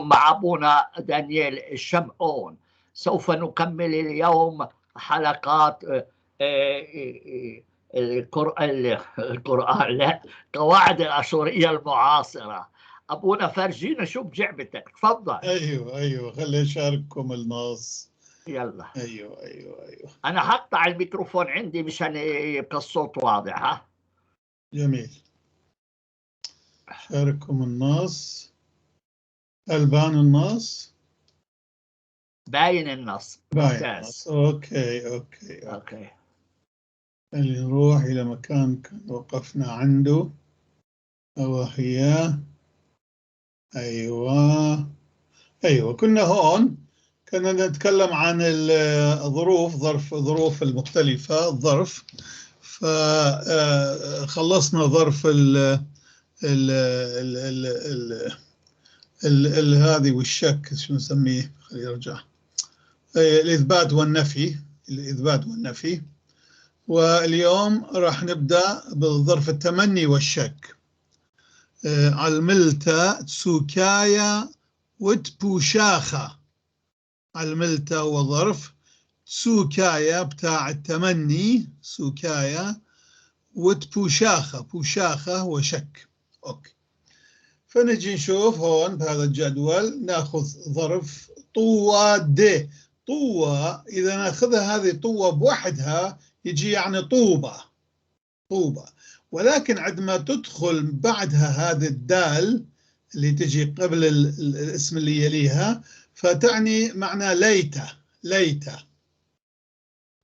مع أبونا دانيال الشمعون. سوف نكمل اليوم حلقات القرآن، لا، قواعد الأشورية المعاصرة. أبونا فرجينا شو بجعبتك، تفضل. أيوة خلي أشارككم النص. يلا. أيوة. أنا هقطع الميكروفون عندي مشان يبقى الصوت واضح. ها، جميل. شارككم النص. البان النص، باين النص، ممتاز. أوكي. اللي نروح إلى مكان وقفنا عنده، وهي أيوة كنا هون، كنا نتكلم عن ظروف المختلفة، الظرف. فخلصنا ظرف هذه والشك، شو نسميه، خلينا نرجع، الإثبات والنفي. واليوم راح نبدأ بالظرف التمني والشك. علملتا تسوكايا وتبوشاخا. علملتا وظرف، تسوكايا بتاع التمني، سوكايا، وتبوشاخا، بوشاخا وشك. أوكي، فنجي نشوف هون بهذا الجدول، ناخذ ظرف طوة د. طوة إذا ناخذها هذه طوة بوحدها يجي يعني طوبة، ولكن عندما تدخل بعدها هذه الدال اللي تجي قبل الاسم اللي يليها فتعني معنى ليتة.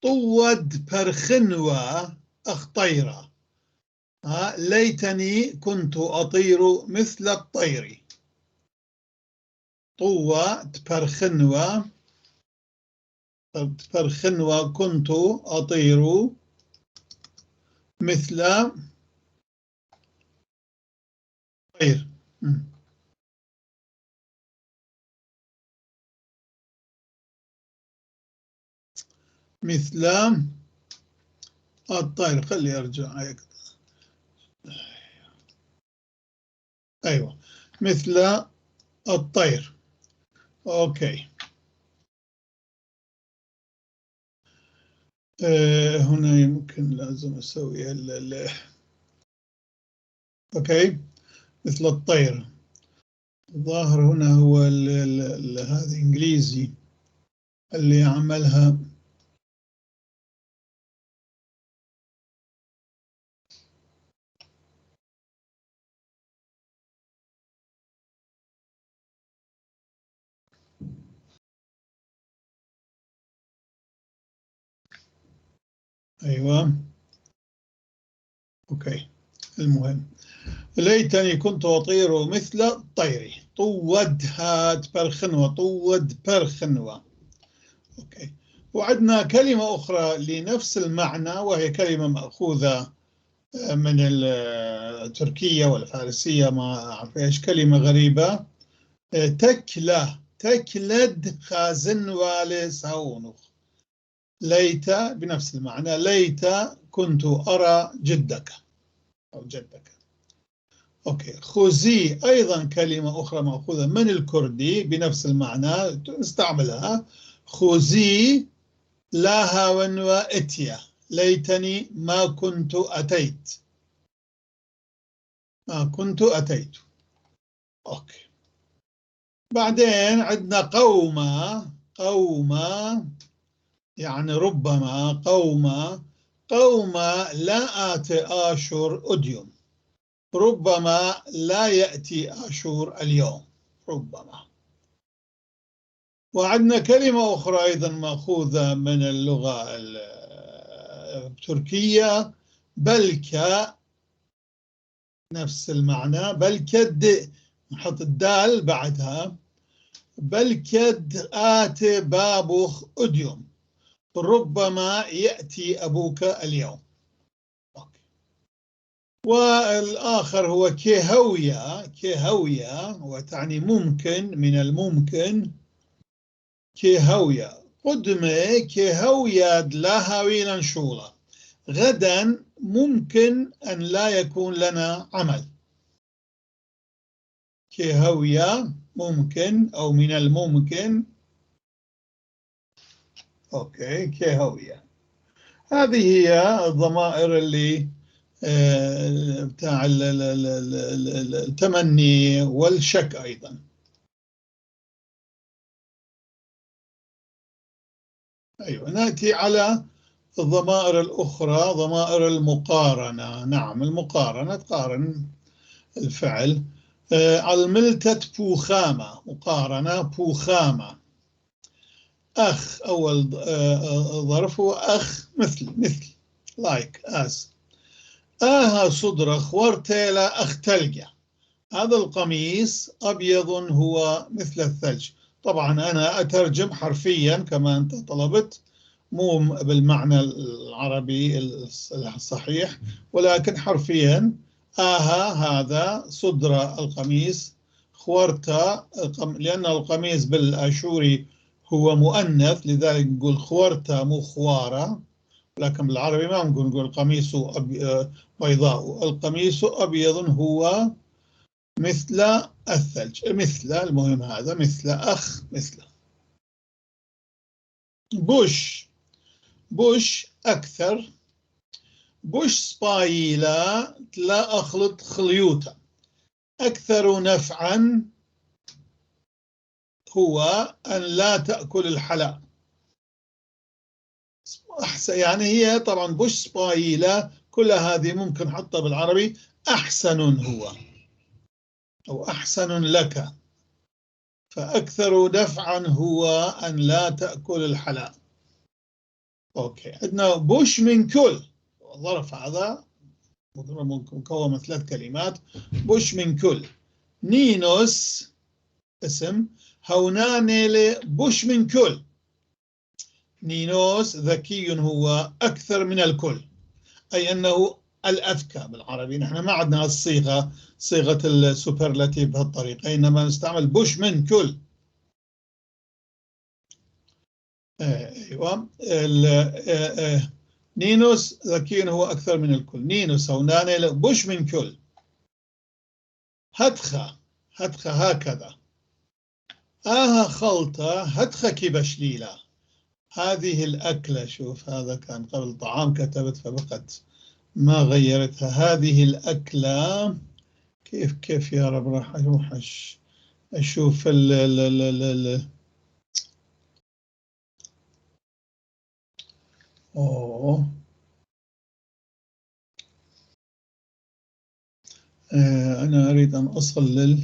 طود برخنوة أخطيرة. ليتني كنت أطير مثل الطير. طوة برخنوة كنت أطير مثل طير. مثل الطير. خلي أرجع هيك. أيوة، مثل الطير. أوكي. هنا يمكن لازم أسوي أوكي، مثل الطير. الظاهر هنا هو هذا إنجليزي اللي عملها. أيوة أوكي. المهم، ليتني كنت أطير مثل الطير. طودها تبرخنوة، طود برخنوة. أوكي. وعندنا كلمة أخرى لنفس المعنى، وهي كلمة مأخوذة من التركية والفارسية، ما أعرف إيش، كلمة غريبة. تكلد خازن والساونخ. ليت بنفس المعنى، ليت كنت أرى جدك أو جدك. أوكي. خوزي أيضا كلمة أخرى مأخوذة من الكردي بنفس المعنى، نستعملها. خوزي لاها ونوا اتيا. ليتني ما كنت أتيت. أوكي. بعدين عندنا قوما يعني ربما، قوما لا آتي آشور أديم. ربما لا يأتي آشور اليوم، ربما. وعندنا كلمة أخرى أيضا مأخوذة من اللغة التركية، بلكة، نفس المعنى. بلكد، نحط الدال بعدها. بلكد آتي بابوخ أديم. ربما يأتي أبوك اليوم. والآخر هو كهوية وتعني ممكن، من الممكن. كهوية قدمة كهوية لها ويلا شولا. غدا ممكن أن لا يكون لنا عمل. كهوية ممكن أو من الممكن. أوكي كهوية. هذه هي الضمائر اللي بتاع التمني والشك أيضا. أيوة نأتي على الضمائر الأخرى، ضمائر المقارنة. نعم المقارنة، تقارن الفعل. علملتة بوخامة، مقارنة بوخامة. أخ أول ظرف هو أخ، مثل like as. آها صدر خورتيلا أخ تلقى. هذا القميص أبيض هو مثل الثلج. طبعا أنا أترجم حرفيا كما أنت طلبت، مو بالمعنى العربي الصحيح، ولكن حرفيا هذا صدر القميص، خورتا لأن القميص بالآشوري هو مؤنث لذلك نقول خورتا مو خوارة، لكن بالعربي ما نقول القميص بيضاء، القميص أبيض هو مثل الثلج. مثل المهم هذا مثل أخ مثل. بوش أكثر. بوش سبايلا لا أخلط خليوتا. أكثر نفعا هو أن لا تأكل الحلا. أحسن يعني هي طبعا بوش سبايلا كل هذه ممكن حتى بالعربي أحسن هو أو أحسن لك. فأكثر نفعا هو أن لا تأكل الحلا. أوكي عندنا بوش من كل، الظرف هذا مكون من 3 كلمات. بوش من كل. نينوس اسم، هونانيلي بوش من كل. نينوس ذكي هو أكثر من الكل، أي أنه الأذكى بالعربي. نحن ما عندنا الصيغة، صيغة السوبرلاتيف بهالطريقة، إنما نستعمل بوش من كل. أيوة. نينوس ذكي هو أكثر من الكل. نينوس هونانيلي بوش من كل. هتخة هكذا. خلطة هتخة كبشليلة. هذه الأكلة، شوف هذا كان قبل طعام كتبت فبقت ما غيرتها. هذه الأكلة كيف يا رب راح أروح أشوف أوه أنا أريد أن أصل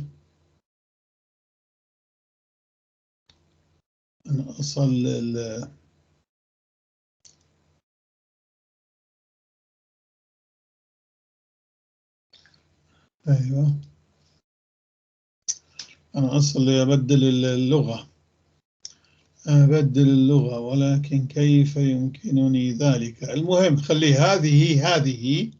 أيوة أنا أصل أبدل اللغة، أبدل اللغة، ولكن كيف يمكنني ذلك؟ المهم خلي هذه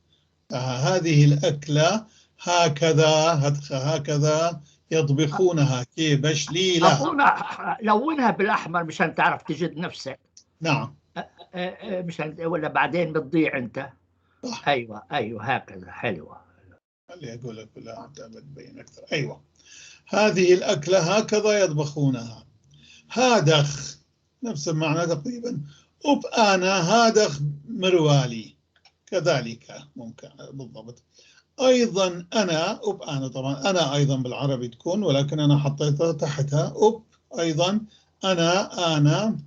الأكلة هكذا يطبخونها كبشليلة. أبونا لونها بالأحمر مشان تعرف تجد نفسك. نعم مشان ولا بعدين بتضيع أنت. صح. أيوة هكذا حلوة. خلي أقول لك ولا أنت بتبين أكثر. أيوة هذه الأكلة هكذا يطبخونها. هادخ نفس المعنى تقريبا. أنا هادخ مروالي كذلك ممكن بالضبط. أيضا أنا طبعا أنا أيضا بالعربي تكون، ولكن أنا حطيتها تحتها أيضا أنا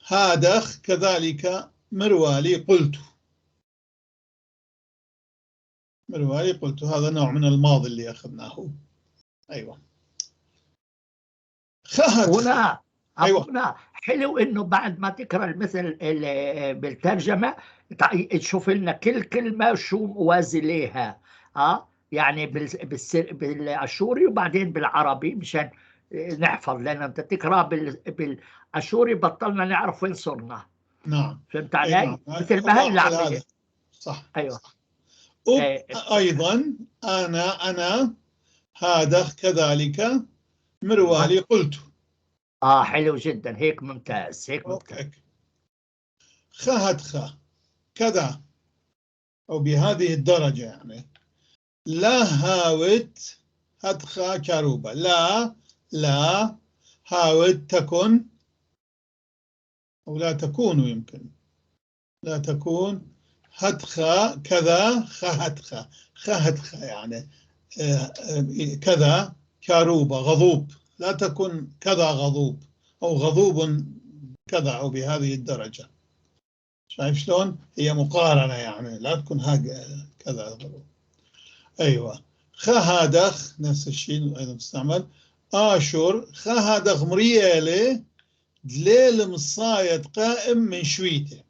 هادخ كذلك مروالي قلت. هذا نوع من الماضي اللي أخذناه. أيوة. هنا أيوة. هنا حلو إنه بعد ما تقرأ المثل بالترجمة تشوف لنا كل كلمة شو موازي لها. يعني بالاشوري وبعدين بالعربي مشان نحفظ، لأن أنت تقرأ بالاشوري بطلنا نعرف وين صرنا. نعم فهمت علي؟ نعم. مثل ما هلا عملت. صح. أيوة. أيضا أنا هادخ كذلك مروالي قلت. حلو جدا، هيك ممتاز، هيك ممتاز. خهدخ كذا أو بهذه الدرجة يعني. لا هاوت هتخا كروبة. لا هاود تكن، أو لا تكون، يمكن لا تكون هتخا كذا هتخا يعني كذا كروبة غضوب. لا تكن كذا غضوب، أو غضوب كذا، أو بهذه الدرجة. شايف شلون؟ هي مقارنة يعني، لا تكون كذا غضوب. أيوة. خهادخ نفس الشيء أيضا تستعمل. آشور خهادخ مريالي دليل مصايد قائم من شويته.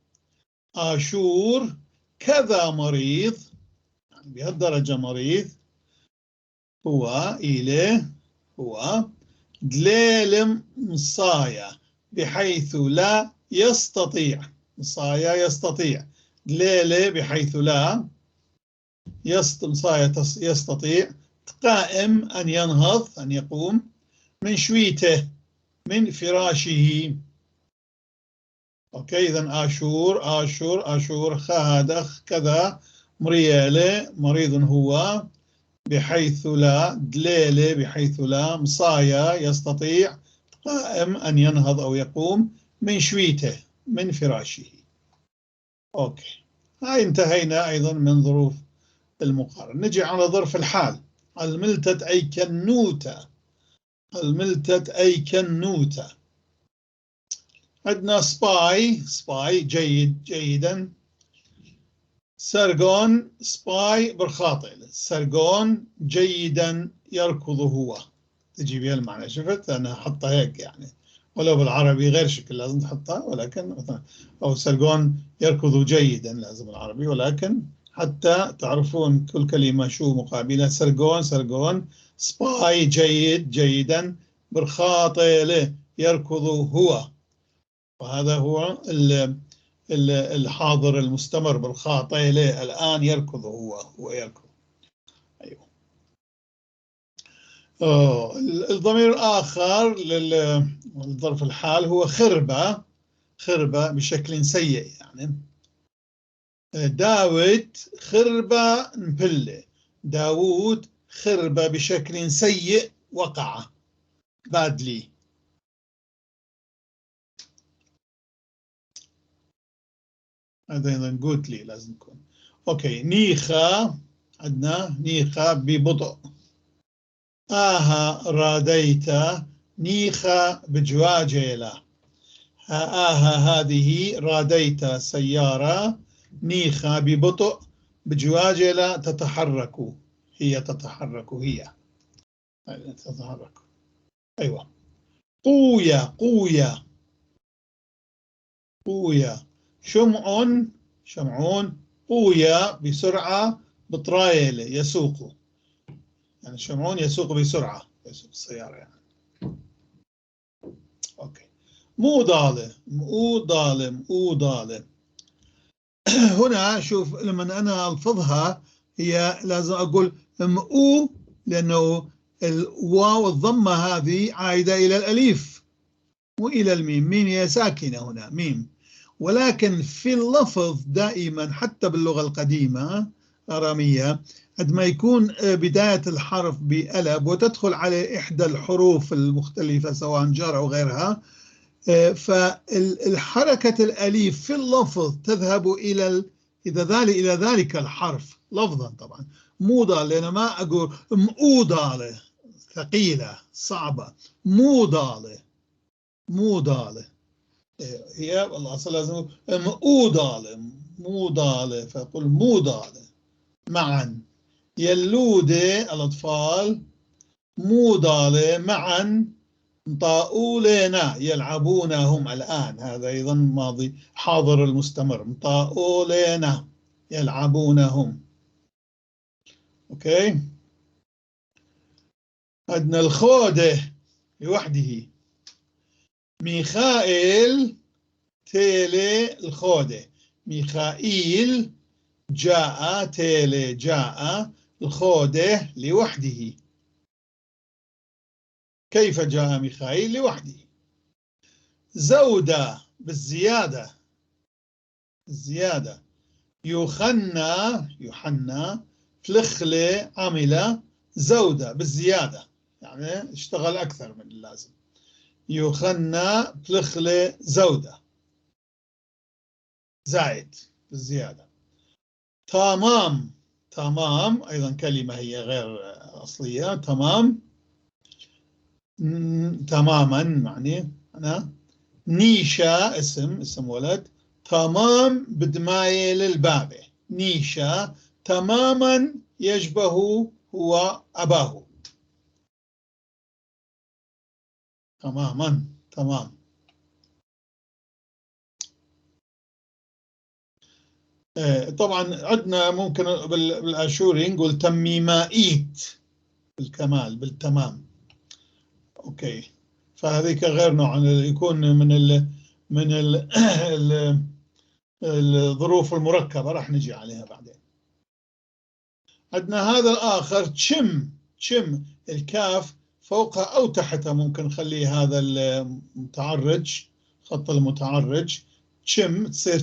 آشور كذا مريض، يعني بهالدرجة مريض، هو إليه هو دليل مصايا بحيث لا يستطيع. مصايا يستطيع، دليل بحيث لا مصايا يستطيع، قائم أن ينهض، أن يقوم، من شويته، من فراشه. أوكي، إذن آشور خهدخ كذا مريالة مريض هو، بحيث لا دليلة بحيث لا مصايا يستطيع، قائم أن ينهض أو يقوم من شويته، من فراشه. أوكي، هاي انتهينا أيضا من ظروف المقارنة. نجي على ظرف الحال. الملتت أي كنوتة. الملتت أي كنوتة. عندنا سباي جيدا. سرغون سباي بالخاطئ. سرغون جيدا يركض هو، تجي بها المعنى. شفت أنا حطها هيك يعني، ولو بالعربي غير شكل لازم تحطها، ولكن مثلا أو سرغون يركض جيدا لازم العربي، ولكن حتى تعرفون كل كلمة شو مقابلها. سرغون سباي جيدا بالخاطئ يركض هو، وهذا هو الحاضر المستمر بالخاطئ الآن يركض هو يركض. أيوه. الضمير الآخر للظرف الحال هو خربة بشكل سيء يعني. داود خربة نبله. داود خربة بشكل سيء وقع، badly. هذا أيضا goodly لازم يكون. أوكي، نيخا عندنا نيخا ببطء. راديت نيخا بجواجيلا. هذه راديت سيارة، نيخا ببطء، بجواجيلا تتحرك. هي تتحرك، هي تتحرك. أيوة. قويا. شمعون قويا بسرعة بطرايلة يسوق. يعني شمعون يسوق بسرعة، يسوق السيارة يعني. أوكي. مو ضالم. هنا شوف، لما أنا ألفظها هي لازم أقول مؤو، لأنه الواو الضمة هذه عائدة إلى الأليف مو إلى الميم. ميم هي ساكنة هنا، ميم. ولكن في اللفظ دائما حتى باللغة القديمة الآرامية، عندما يكون بداية الحرف بألب وتدخل على إحدى الحروف المختلفة سواء جر أو غيرها، فالحركة الأليف في اللفظ تذهب إلى ذلك الحرف لفظا طبعا. مو ضال، لأن ما أقول مو ضالة ثقيلة صعبة. مو ضالة هي الأصل لازم مو ضالة فأقول مو ضالة. معا يلودة الأطفال، مو ضالة معا مطاؤولنا يلعبون هم الآن. هذا أيضا ماضي حاضر المستمر. مطاؤولنا يلعبون هم. أوكي. عندنا الخودة لوحده. ميخائيل تيلي الخودة. ميخائيل جاء، تيلي جاء، الخودة لوحده. كيف جاء ميخائيل لوحده؟ زودة بالزيادة. الزيادة. يوحنا فلخلة عمل زودة بالزيادة، يعني اشتغل أكثر من اللازم. يوخنا بلخلة زودة زائد بالزيادة. تمام، تمام أيضا كلمة هي غير أصلية. تمام، تماما يعني أنا نيشا اسم ولد، تمام بدماية للبابة. نيشا تماما يشبه هو أباه. تماما، تمام. طبعا عندنا ممكن بالآشوري نقول تميمائيت بالكمال بالتمام. اوكي، فهذيك غير نوع يكون من الظروف المركبة، راح نجي عليها بعدين. عندنا هذا الآخر تشم الكاف فوقها أو تحتها، ممكن نخليه هذا المتعرج، خط المتعرج. تشم تصير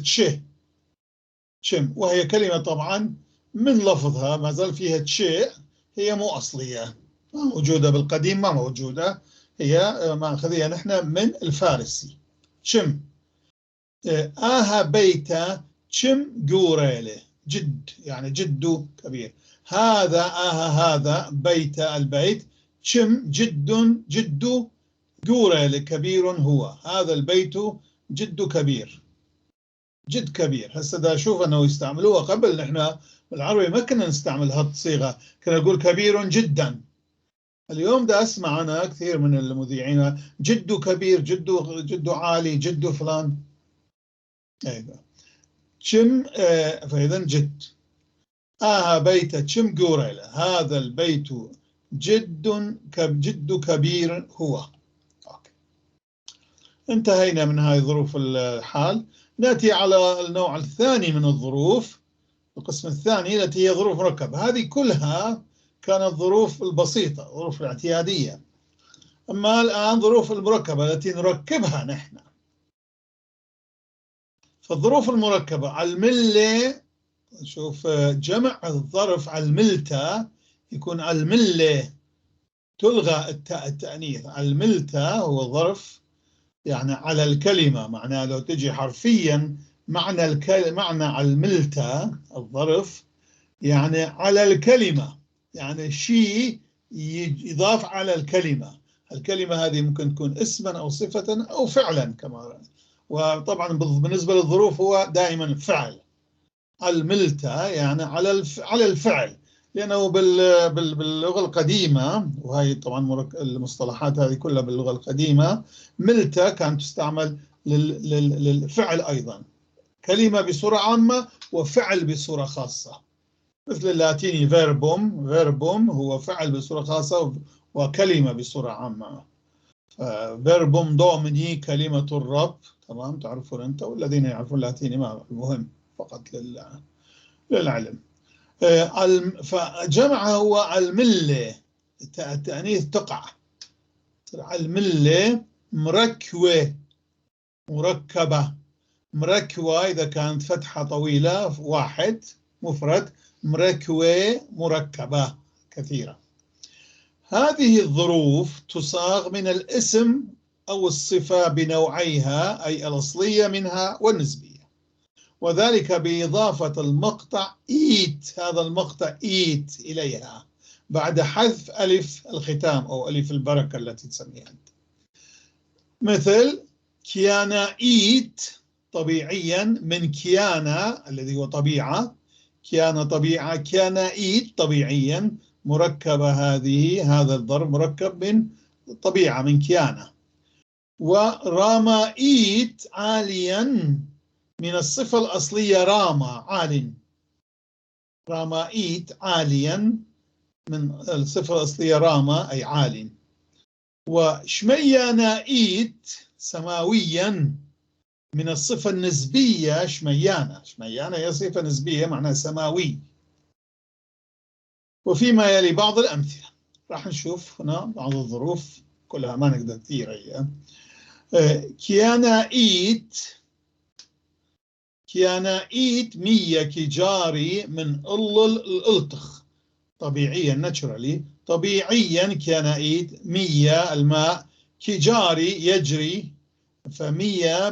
تشم، وهي كلمة طبعا من لفظها ما زال فيها تشيء، هي مو أصلية، ما موجودة بالقديم، ما موجودة، هي ماخذيها نحن من الفارسي. تشم آها بيتا تشم جوريله، جد يعني جد كبير. هذا هذا بيت البيت، تشم جد جوريله كبير هو، هذا البيت جد كبير، جد كبير. هسه دا أشوف أنه يستعملوها قبل، نحن بالعربي ما كنا نستعمل هالصيغة، كنا نقول كبير جدا. اليوم دا أسمع أنا كثير من المذيعين جد كبير، جد عالي، جد فلان. أيوة. تشم فإذا جد. بيت تشم جوريلا، هذا البيت جد كبير هو. أوكي. انتهينا من هذه ظروف الحال. نأتي على النوع الثاني من الظروف، القسم الثاني التي هي ظروف مركبة. هذه كلها كانت ظروف البسيطة، ظروف الاعتيادية. أما الآن ظروف المركبة التي نركبها نحن. فالظروف المركبة علملة، شوف جمع الظرف علملتا يكون علملة، تلغى التأنيث. علملتا هو ظرف يعني على الكلمة، معناه لو تجي حرفيا معنى علملتا الظرف يعني على الكلمة، يعني شيء يضاف على الكلمة. الكلمة هذه ممكن تكون اسما أو صفة أو فعلا كما، وطبعا بالنسبة للظروف هو دائما فعل. الملتا يعني على الفعل، لأنه باللغة القديمة، وهي طبعا المصطلحات هذه كلها باللغة القديمة، ملتا كانت تستعمل للفعل أيضا، كلمة بصورة عامة وفعل بصورة خاصة. مثل اللاتيني فيربوم هو فعل بصورة خاصة وكلمة بصورة عامة. فيربوم دوميني كلمة الرب، تمام، تعرفون أنت والذين يعرفون اللاتيني ما المهم، فقط للعلم. فجمع هو الملة، التأنيث تقع. الملة مركوة، مركبة. مركوة إذا كانت فتحة طويلة واحد مفرد، مركوة مركبة كثيرة. هذه الظروف تصاغ من الاسم أو الصفة بنوعيها، أي الأصلية منها والنسبية، وذلك بإضافة المقطع إيت، هذا المقطع إيت إليها بعد حذف ألف الختام أو ألف البركة التي تسميها أنت. مثل كيانا إيت طبيعيا من كيانا الذي هو طبيعة، كيانا طبيعة، كيانا إيت طبيعيا مركبة. هذا الضرب مركب من طبيعة من كيانا. وراما إيت عاليا من الصفة الأصلية راما عال، راما إيت عاليا من الصفة الأصلية راما أي عال. وشميانا إيت سماويا من الصفة النسبية شميانا هي صفة نسبية معناها سماوي. وفيما يلي بعض الأمثلة راح نشوف هنا بعض الظروف كلها ما نقدر كثير هي. كيانا إيت مية كي جاري من الطخ طبيعيا naturally طبيعيا كيانايت، مية الماء، كجاري يجري، فمية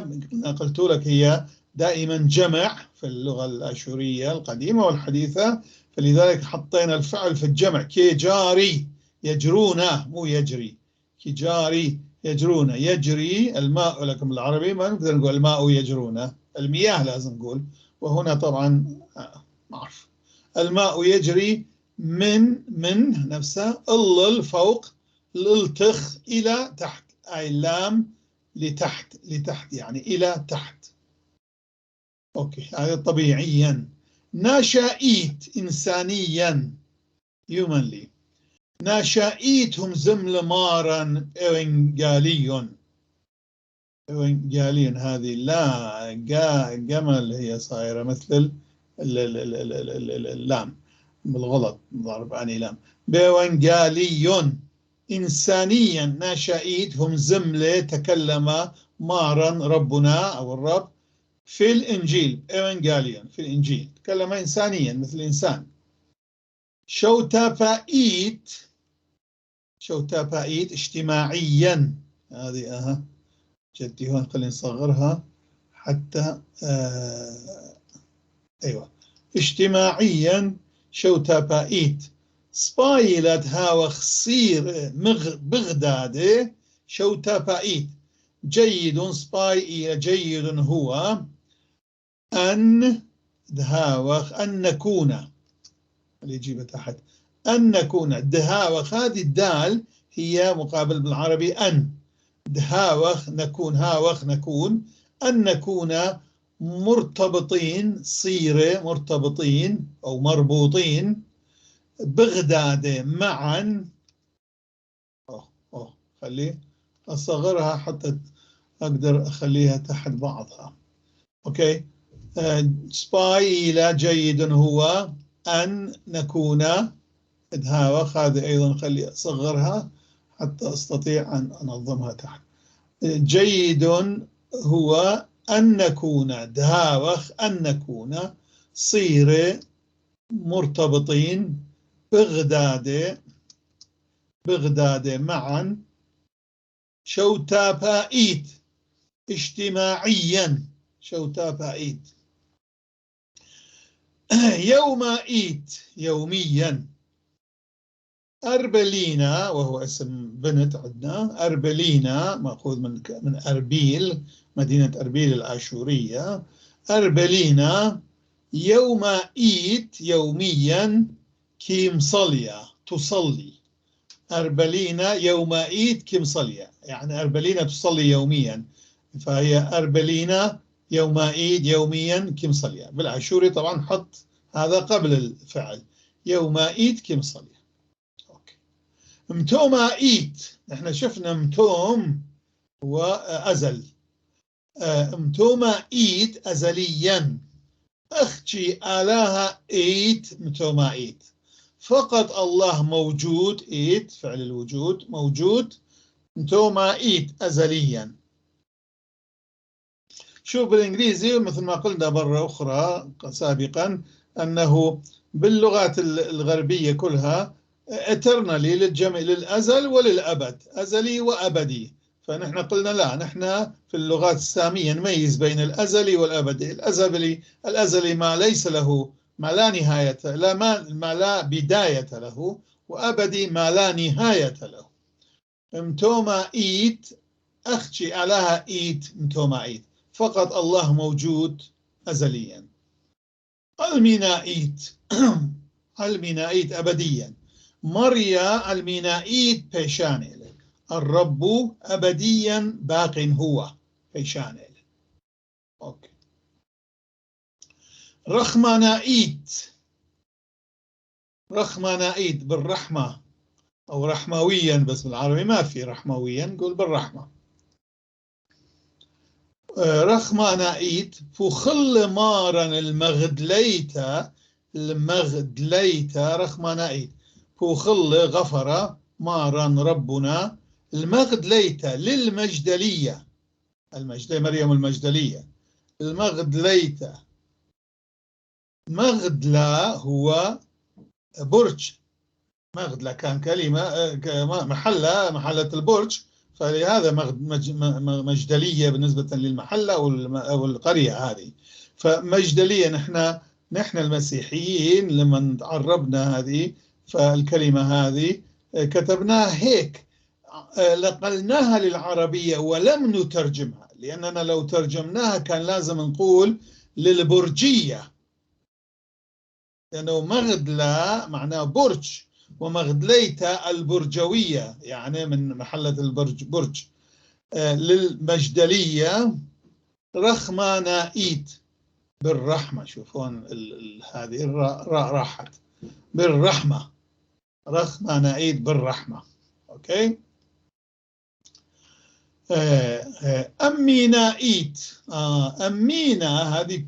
قلت لك هي دائما جمع في اللغة الآشورية القديمة والحديثة، فلذلك حطينا الفعل في الجمع، كجاري يجرون مو يجري، كجاري يجرون، يجري الماء لكم العربي ما نقدر نقول الماء يجرون، المياه لازم نقول، وهنا طبعا معروف الماء يجري من نفسه اللل فوق الالتخ إلى تحت، أي اللام لتحت يعني إلى تحت. أوكي هذا طبيعيا. ناشائيت إنسانيا humanly، ناشائيت هم زمل مارا إوينجاليون، إوينجاليون هذه لا جمل هي صايرة مثل اللام بالغلط ضرب عني لام، بإوينجاليون إنسانيا، ناشائيت هم زملة تكلم مارا ربنا أو الرب في الإنجيل، إيوانجاليون في الإنجيل تكلم إنسانيا مثل الإنسان. شوتابائيت اجتماعيا، هذه جدي هون خلينا نصغرها حتى أيوة اجتماعيا شوتابائيت. سبايلت هاوخ صير بغداد شوتابائيت، جيد سباي جيد هو أن دهاوخ أن نكون، اللي يجيب تحت أن نكون، دهاوخ هذه الدال هي مقابل بالعربي أن، دهاوخ نكون، هاوخ نكون، أن نكون مرتبطين، صيرة مرتبطين أو مربوطين، بغداد معا. خليه أصغرها حتى أقدر أخليها تحت بعضها. أوكي سباي إلى جيد هو أن نكون، دهاوخ هذه أيضا خلي أصغرها حتى أستطيع أن أنظمها تحت. جيد هو أن نكون، دهاوخ أن نكون، صير مرتبطين، بغداد معا، شوتابائيت اجتماعيا، شوتابائيت. يومائيت يوميا. أربلينا وهو اسم بنت عندنا، أربلينا مأخوذ من أربيل، مدينة أربيل الآشورية. أربلينا يومائيت يوميا، كيمصليا تصلي. أربلينا يومائيت كيمصليا، يعني أربلينا تصلي يوميا، فهي أربلينا يومائيت يوميا كيمصليا. بالآشوري طبعا حط هذا قبل الفعل، يومائيت كيمصليا. متومائيت، احنا شفنا متوم وأزل، متومائيت أزليا، أختي آلها إيت متومائيت، فقط الله موجود، إيت فعل الوجود موجود، متومائيت أزليا. شوف بالإنجليزي مثل ما قلنا مرة أخرى سابقا أنه باللغات الغربية كلها eternally للجمع للأزل وللأبد، أزلي وأبدي، فنحن قلنا لا، نحن في اللغات السامية نميز بين الأزلي والأبدي. الأزلي ما ليس له، ما لا نهاية، ما لا بداية له، وأبدي ما لا نهاية له. متومائيت أختي علىها إيت متومائيت، فقط الله موجود أزليا. المينائيت المينائيت أبديا. مريا المينائيت بيشانيل، الرب أبديا باق هو بيشانيل. أوكي. رخمانائيت بالرحمة أو رحمويا، بس بالعربي ما في رحمويا، نقول بالرحمة. رخمانائيت فخل مارا المغدليتا رخمانائيت، فخل غفر مارا ربنا، المغدليتا للمجدلية، مريم المجدلية، المغدليتا. مغدلا هو برج، مغدلة كان كلمة محلة البرج، فلهذا مجدلية بالنسبة للمحلة أو القرية هذه. فمجدلية نحن المسيحيين لما تعربنا هذه، فالكلمة هذه كتبناها هيك، نقلناها للعربية ولم نترجمها، لأننا لو ترجمناها كان لازم نقول للبرجية، لأنه مغدلة معناه برج، ومغدليتا البرجوية يعني من محلة البرج برج. للمجدلية رخمانائيت بالرحمة، شوفون هذه الراء راحت بالرحمة، رخمانائيت بالرحمة. أوكي. أمينائيت، أمينا هذه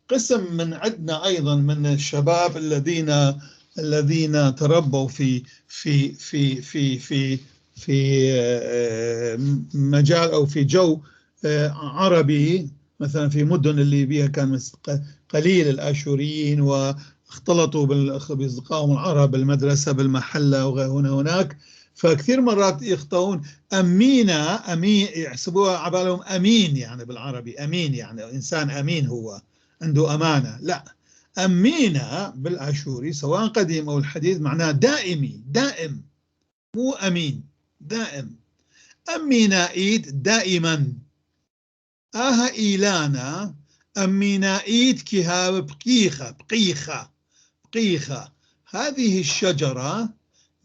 قسم من عندنا أيضا من الشباب الذين تربوا في مجال أو في جو عربي، مثلا في مدن اللي بيها كان قليل الآشوريين واختلطوا بأصدقائهم العرب بالمدرسة بالمحلة وهنا هناك، فكثير مرات يخطئون أمينة، أمين يحسبوها عبالهم أمين يعني بالعربي، أمين يعني إنسان أمين هو عنده أمانة، لا، أمينة بالآشوري سواء قديم أو الحديث معناه دائمي، دائم، مو أمين، دائم. أمينائيت دائما، إيلانا أمينائيت كها بقيخة، هذه الشجرة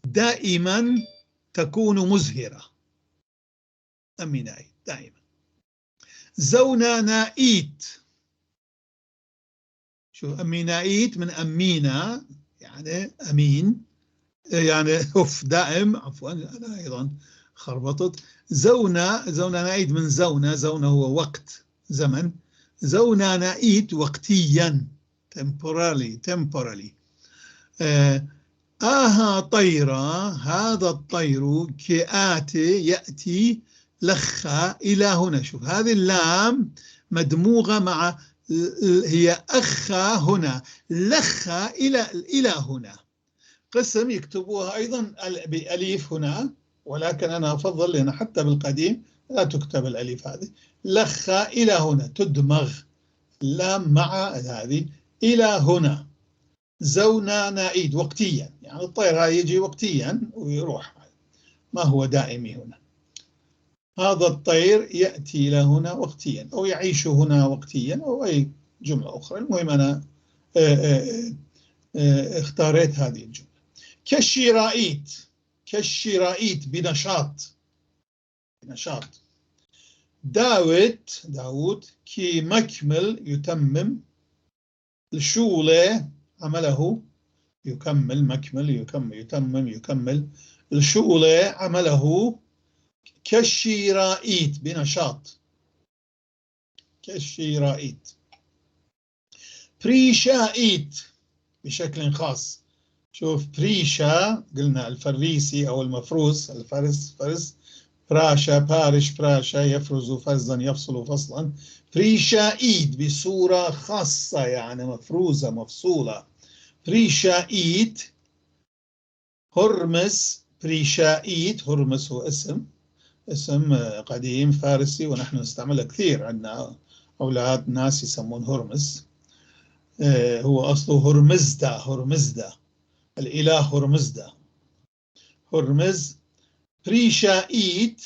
دائما تكون مزهرة، أمينائيت دائما. زونانائيت، شو أمينائيت من أمينة يعني أمين، يعني دائم، عفوا أنا أيضا خربطت. زونانائيت من زونة هو وقت، زمن. زونانائيت وقتيا، temporally. طيرة، هذا الطير كآتي يأتي لخا إلى هنا، شوف هذه اللام مدموغة مع هي أخا هنا، لخا إلى هنا. قسم يكتبوها أيضا بأليف هنا، ولكن أنا أفضل لأن حتى بالقديم لا تكتب الأليف هذه، لخا إلى هنا، تدمغ لام مع هذه إلى هنا. زونانائيت وقتيا، يعني الطير هذا يجي وقتيا ويروح، ما هو دائمي هنا. هذا الطير يأتي إلى هنا وقتيا أو يعيش هنا وقتيا أو أي جملة أخرى. المهم أنا اختاريت هذه الجملة. كالشرائيت بنشاط. داود كي مكمل يتمم، الشولة عمله يكمل، مكمل يتمم الشولة عمله. كالشرائيت بنشاط، كالشرائيت. بريشائيت بشكل خاص، شوف بريشا قلنا الفريسي أو المفروس، فرس، براشا يفرز فرزا يفصل فصلا. بريشائيت بصورة خاصة يعني مفروزة مفصولة. بريشائيت. هرمس، بريشائيت، هرمس هو اسم قديم فارسي ونحن نستعمله كثير، عندنا أولاد ناس يسمون هرمس، هو أصله هرمزدا، الإله هرمز. بريشائيت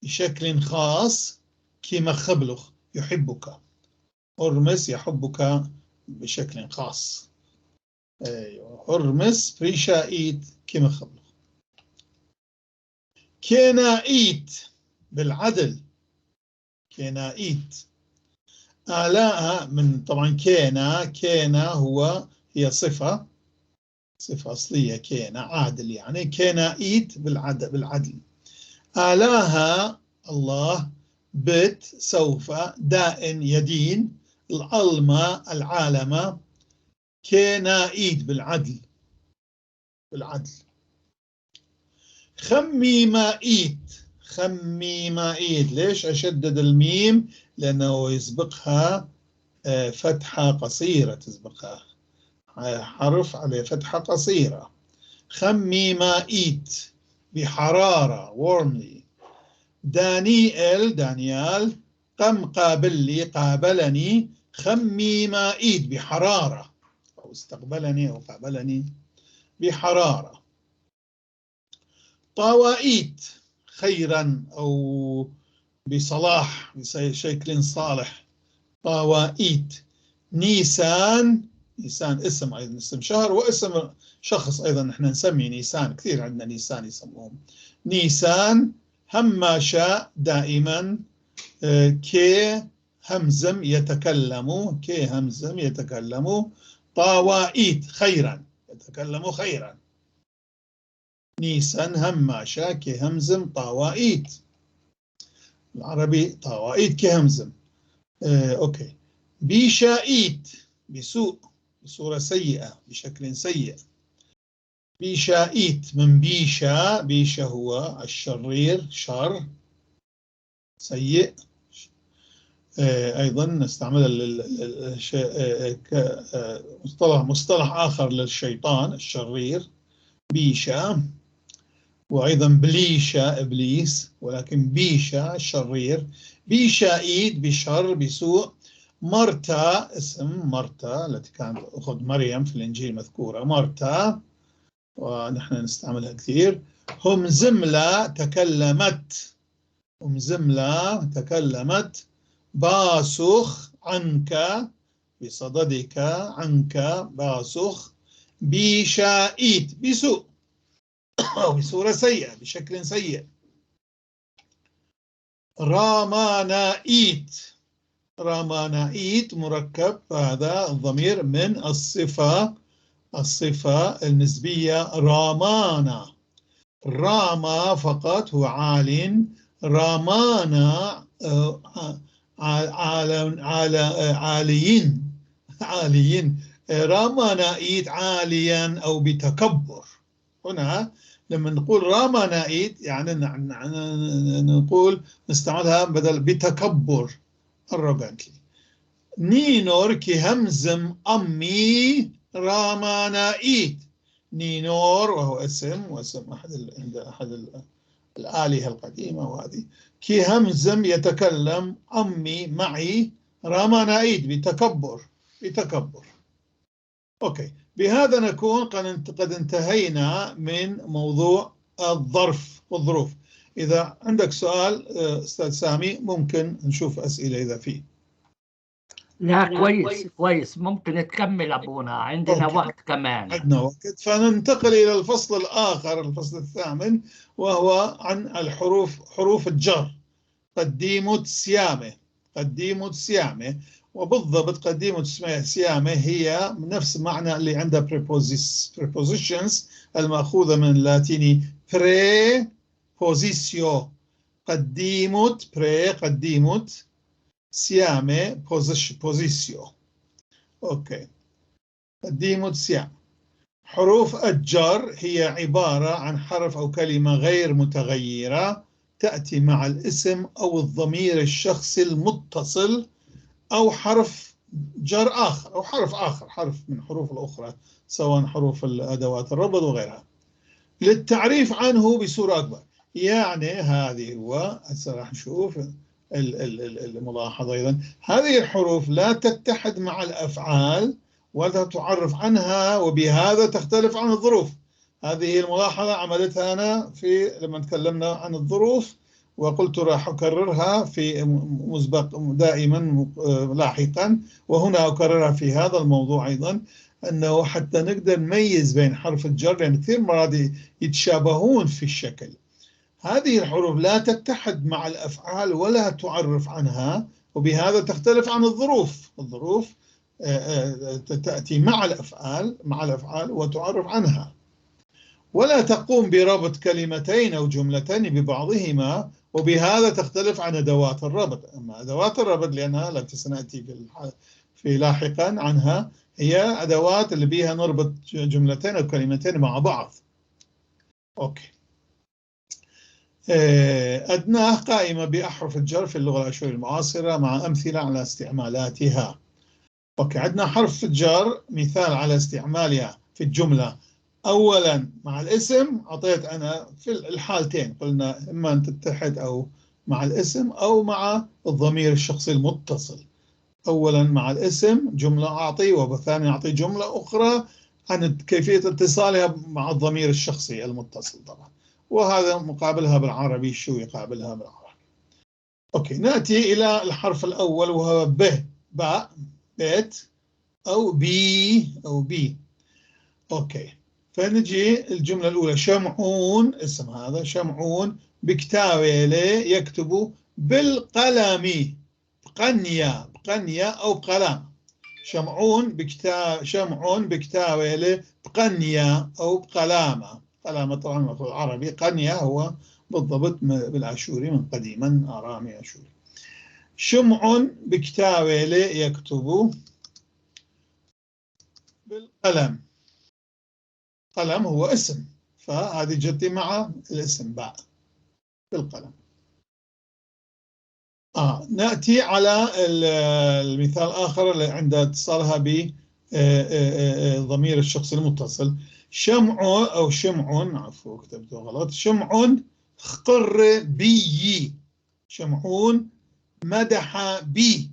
بشكل خاص، كما خبلخ يحبك، هرمز يحبك بشكل خاص. هرمز بريشائيت كما خبلخ. كينائيت بالعدل، كينائيت. آلاء من طبعا كينا هي صفة أصلية، كينا عادل يعني، كينائيت بالعدل. آلاها الله، بت سوف، دائن يدين، العلمة العالمة. كينائيت بالعدل. خميمائيت، ليش أشدد الميم؟ لأنه يسبقها فتحة قصيرة، تسبقها حرف عليه فتحة قصيرة. خميمائيت بحرارة warmly. دانيال قم قابلني خميمائيت بحرارة، أو استقبلني أو قابلني بحرارة. طوائيت خيرا أو بصلاح بشكل صالح. طوائيت. نيسان اسم أيضا، اسم شهر واسم شخص أيضا، نحن نسمي نيسان كثير، عندنا نيسان يسموهم. نيسان هماشا دائما. كي همزم يتكلم. طوائيت خيرا، يتكلم خيرا. نيسان هماشا كي همزم طوائيت. العربي طوائيت كي همزم. أوكي. بيشائيت بسوء، بصورة سيئة، بشكل سيء. بيشائيت من بيشا هو الشرير، شر سيء. أيضا نستعمل مصطلح آخر للشيطان الشرير، بيشا. وأيضا بليشا إبليس، ولكن بيشا الشرير. بيشائيت بشر، بسوء. مرتا اسم مرتا التي كانت أخت مريم في الإنجيل مذكورة، مرتا، ونحن نستعملها كثير. هم زملة تكلمت. باسخ عنك بصددك، عنك باسخ. بيشائيت بسوء أو بصورة سيئة، بشكل سيء. رامانائيت مركب هذا الضمير من الصفة النسبية رامانا. راما فقط هو عال، رامانا عاليين. رامانائيت عاليا أو بتكبر. هنا لما نقول رامانائيت يعني نقول نستعملها بدل بتكبر، arrogantly. نينور كهمزم أمي رامانائيت. نينور وهو واسم أحد الآلهة القديمة، وهذه كهمزم يتكلم أمي معي رامانائيت بتكبر. أوكي، بهذا نكون قد انتهينا من موضوع الظرف والظروف. إذا عندك سؤال أستاذ سامي ممكن نشوف أسئلة إذا فيه. لا كويس ممكن تكمل أبونا، عندنا وقت كمان. عندنا وقت، فننتقل إلى الفصل الآخر، الفصل الثامن، وهو عن حروف الجر. قديمة سيامة. وبالضبط قديمة سيامة هي نفس معنى اللي عندها prepositions المأخوذة من اللاتيني prepositio. قديمة سيامة positio. أوكي. قديمة سيامة. حروف الجر هي عبارة عن حرف أو كلمة غير متغيرة تأتي مع الاسم أو الضمير الشخصي المتصل، أو حرف جر آخر، أو حرف من حروف الأخرى، سواء حروف الأدوات الربط وغيرها. للتعريف عنه بصورة أكبر، يعني هذه هو راح نشوف الملاحظة أيضا، هذه الحروف لا تتحد مع الأفعال ولا تعرف عنها، وبهذا تختلف عن الظروف. هذه الملاحظة عملتها أنا لما تكلمنا عن الظروف، وقلت راح أكررها في مسبق دائما لاحقا، وهنا أكررها في هذا الموضوع أيضا، أنه حتى نقدر نميز بين حرف الجر، لأن كثير مرات يتشابهون في الشكل. هذه الحروف لا تتحد مع الأفعال ولا تعرف عنها، وبهذا تختلف عن الظروف. الظروف تأتي مع الأفعال وتعرف عنها، ولا تقوم بربط كلمتين أو جملتين ببعضهما، وبهذا تختلف عن أدوات الربط. أما أدوات الربط لأنها التي سنأتي في لاحقا عنها، هي أدوات اللي بيها نربط جملتين أو كلمتين مع بعض. أوكي. أدناه قائمة بأحرف الجر في اللغة الآشورية المعاصرة مع أمثلة على استعمالاتها. أوكي، عندنا حرف الجر مثال على استعمالها في الجملة. أولا مع الاسم أعطيت أنا في الحالتين، قلنا إما أن تتحد أو مع الاسم أو مع الضمير الشخصي المتصل. أولا مع الاسم جملة أعطي، وثانيا أعطي جملة أخرى عن كيفية اتصالها مع الضمير الشخصي المتصل طبعا، وهذا مقابلها بالعربي. شو يقابلها بالعربي؟ أوكي، نأتي إلى الحرف الأول وهو ب، باء، بيت، أو بي أو بي. أوكي، فنجي الجملة الأولى، شمعون، اسم هذا شمعون بكتاويلي يكتب بالقلم، بقنية، بقنية أو بقلم. شمعون بكتاويلي بقنية أو بقلامة. قلامة طبعا في العربي، قنية هو بالضبط بالآشوري من قديما، آرامي آشوري. شمع بكتاويلي يكتب بالقلم. قلم هو اسم، فهذه جتي مع الاسم باء بالقلم. نأتي على المثال الآخر اللي عند اتصالها بضمير الشخص المتصل. شمع أو شمع، عفوا كتبته غلط، شمع خقر بي. شمعون مدح بي،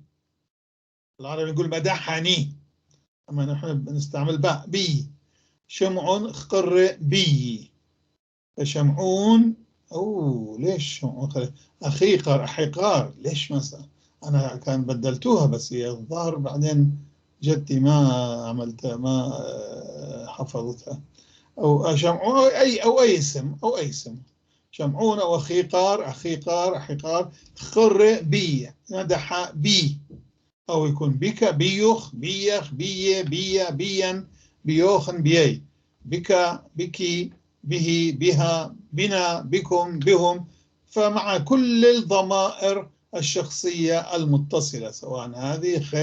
العربي نقول مدحني، أما نحن بنستعمل باء بي. شمع خقر بي، فشمعون. ليش شمعون؟ أخيقر، أحيقار، ليش مثلا؟ أنا كان بدلتوها بس هي الظاهر بعدين جدي ما عملت، ما حفظتها. أو شمعون أو أي اسم، أو أي اسم. شمعون أو أخيقار، أخيقار، أحيقار. خر بي، مدح بي، أو يكون بك، بيوخ، بيخ، بي، بيا، بيا، بيوخن، بيي. بك، بكي، به، بها، بنا، بكم، بهم. فمع كل الضمائر الشخصية المتصلة، سواء هذه خ،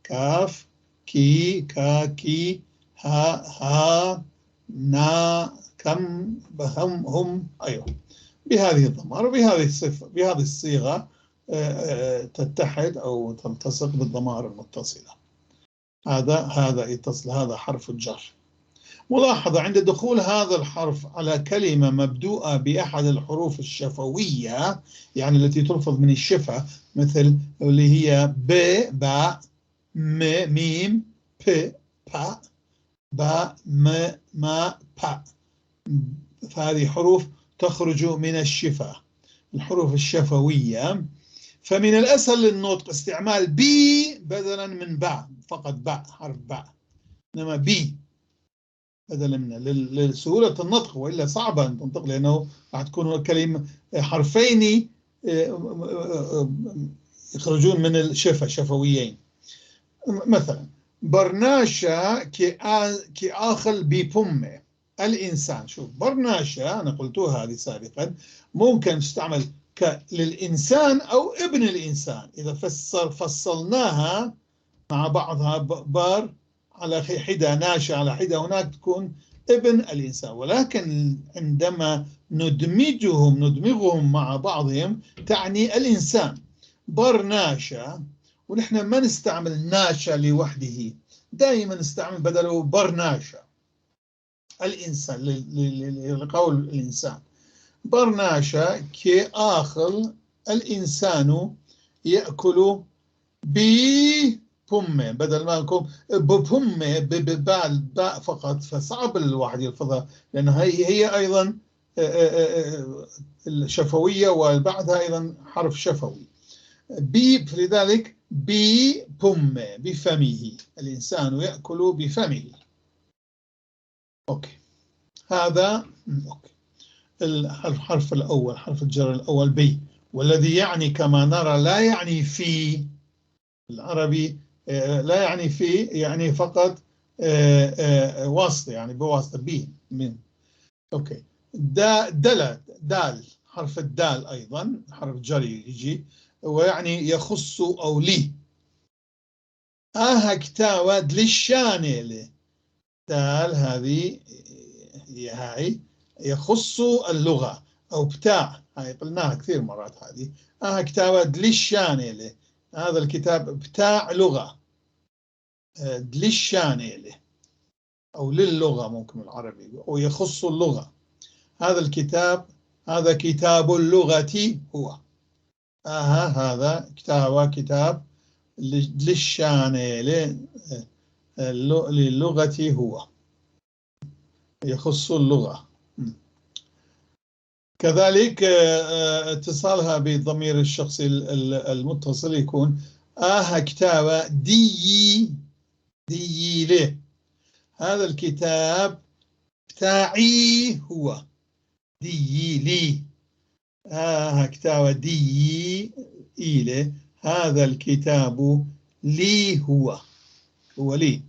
كاف، كي، كا، كي، ها، ها، نا، كم، بهم، هم، أيوه، بهذه الضمائر وبهذه الصفة، بهذه الصيغة تتحد أو تلتصق بالضمائر المتصلة. هذا يتصل، هذا حرف الجر. ملاحظة عند دخول هذا الحرف على كلمة مبدوءة بأحد الحروف الشفوية، يعني التي تلفظ من الشفة، مثل اللي هي ب، باء، م، ميم، ب، باء، باء، م، ما، باء. فهذه حروف تخرج من الشفة، الحروف الشفوية. فمن الأسهل للنطق استعمال بي بدلا من باء، فقط باء، حرف باء، إنما بي بدلا منه لسهولة النطق، وإلا صعبة أن تنطق، لأنه راح تكون الكلمة حرفين يخرجون من الشفة، شفويين. مثلا برناشا كي آخل ببمه، الإنسان. شوف برناشا، أنا قلتها هذه سابقا، ممكن تستعمل للإنسان أو ابن الإنسان، إذا فصلناها مع بعضها، بار على حدة، ناشا على حدة، هناك تكون ابن الإنسان. ولكن عندما ندمغهم مع بعضهم تعني الإنسان. برناشا، ونحن ما نستعمل ناشا لوحده، دائما نستعمل بدله برناشا، الإنسان، لقول الإنسان. برناشا كي آخل الإنسان يأكل ببمه، بدل ما نكون ببمه باء فقط، فصعب الواحد يلفظها، لأن هي أيضا الشفوية، وبعدها أيضا حرف شفوي. لذلك ببمه، بفمه، الإنسان يأكل بفمه. أوكي، هذا أوكي. الحرف الأول، حرف الجر الأول بي، والذي يعني كما نرى لا يعني في العربي، لا يعني في، يعني فقط واسطة، يعني بواسطة بي من. أوكي، دال، حرف الدال أيضا حرف جري يجي، ويعني يخص أو لي. كتاواد للشانيلة، دال هذه هاي يخص اللغة، أو بتاع، هاي قلناها كثير مرات هذه. كتاواد للشانيلة، هذا الكتاب بتاع لغة، دليشانيلي. أو للغة ممكن العربي، أو يخص اللغة. هذا الكتاب، هذا كتاب اللغة هو. هذا كتاب للشان للغة هو، يخص اللغة. كذلك اتصالها بالضمير الشخصي المتصل يكون كتاب دي له. هذا الكتاب بتاعي هو، دي لي. كتاب دي إله. هذا الكتاب لي هو لي.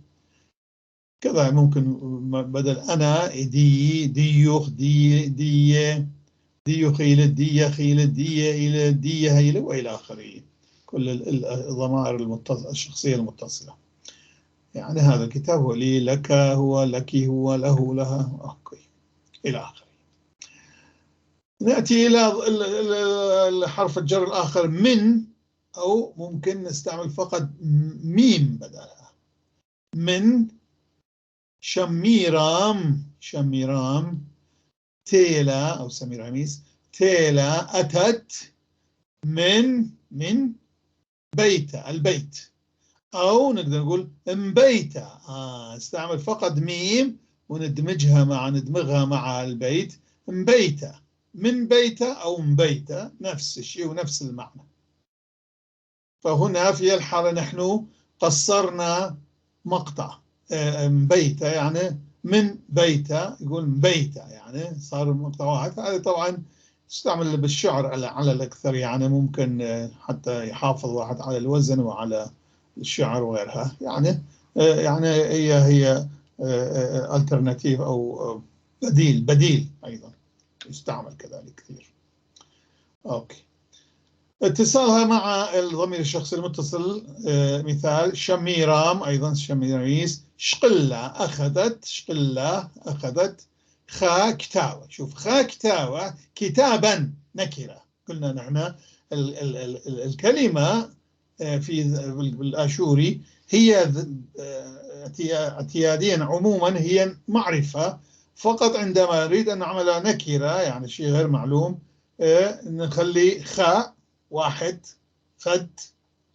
كذا ممكن بدل أنا ديوخ دي خيلة دي خيلة دي إلى دي هيلة وإلى آخره. كل الضمائر الشخصية المتصلة. يعني هذا الكتاب هو لي، لك هو، لك هو، له لها، أوكي إلى آخره. نأتي إلى حرف الجر الآخر من، أو ممكن نستعمل فقط ميم بدلها. من شميرام تيلا أو سميراميس تيلا أتت من بيت، البيت. أو نقدر نقول مبيت. نستعمل فقط ميم وندمغها مع البيت. مبيت، من بيت أو مبيت، نفس الشيء ونفس المعنى. فهنا في الحالة نحن قصرنا مقطع. مبيت يعني من بيت، يقول مبيت يعني صار مقطع واحد. هذا طبعا تستعمل بالشعر على الأكثر، يعني ممكن حتى يحافظ واحد على الوزن وعلى الشعر وغيرها. يعني هي alternative أو بديل أيضا يستعمل كذلك كثير. أوكي. اتصالها مع الضمير الشخصي المتصل، مثال شميرام أيضا شميريس. شقلة أخذت خا كتاوة. شوف خا كتاوة كتابا نكرة. قلنا نحن الكلمة في الآشوري هي اعتياديا عموما هي معرفة فقط. عندما نريد أن نعمل نكرة يعني شيء غير معلوم نخلي خاء واحد خد.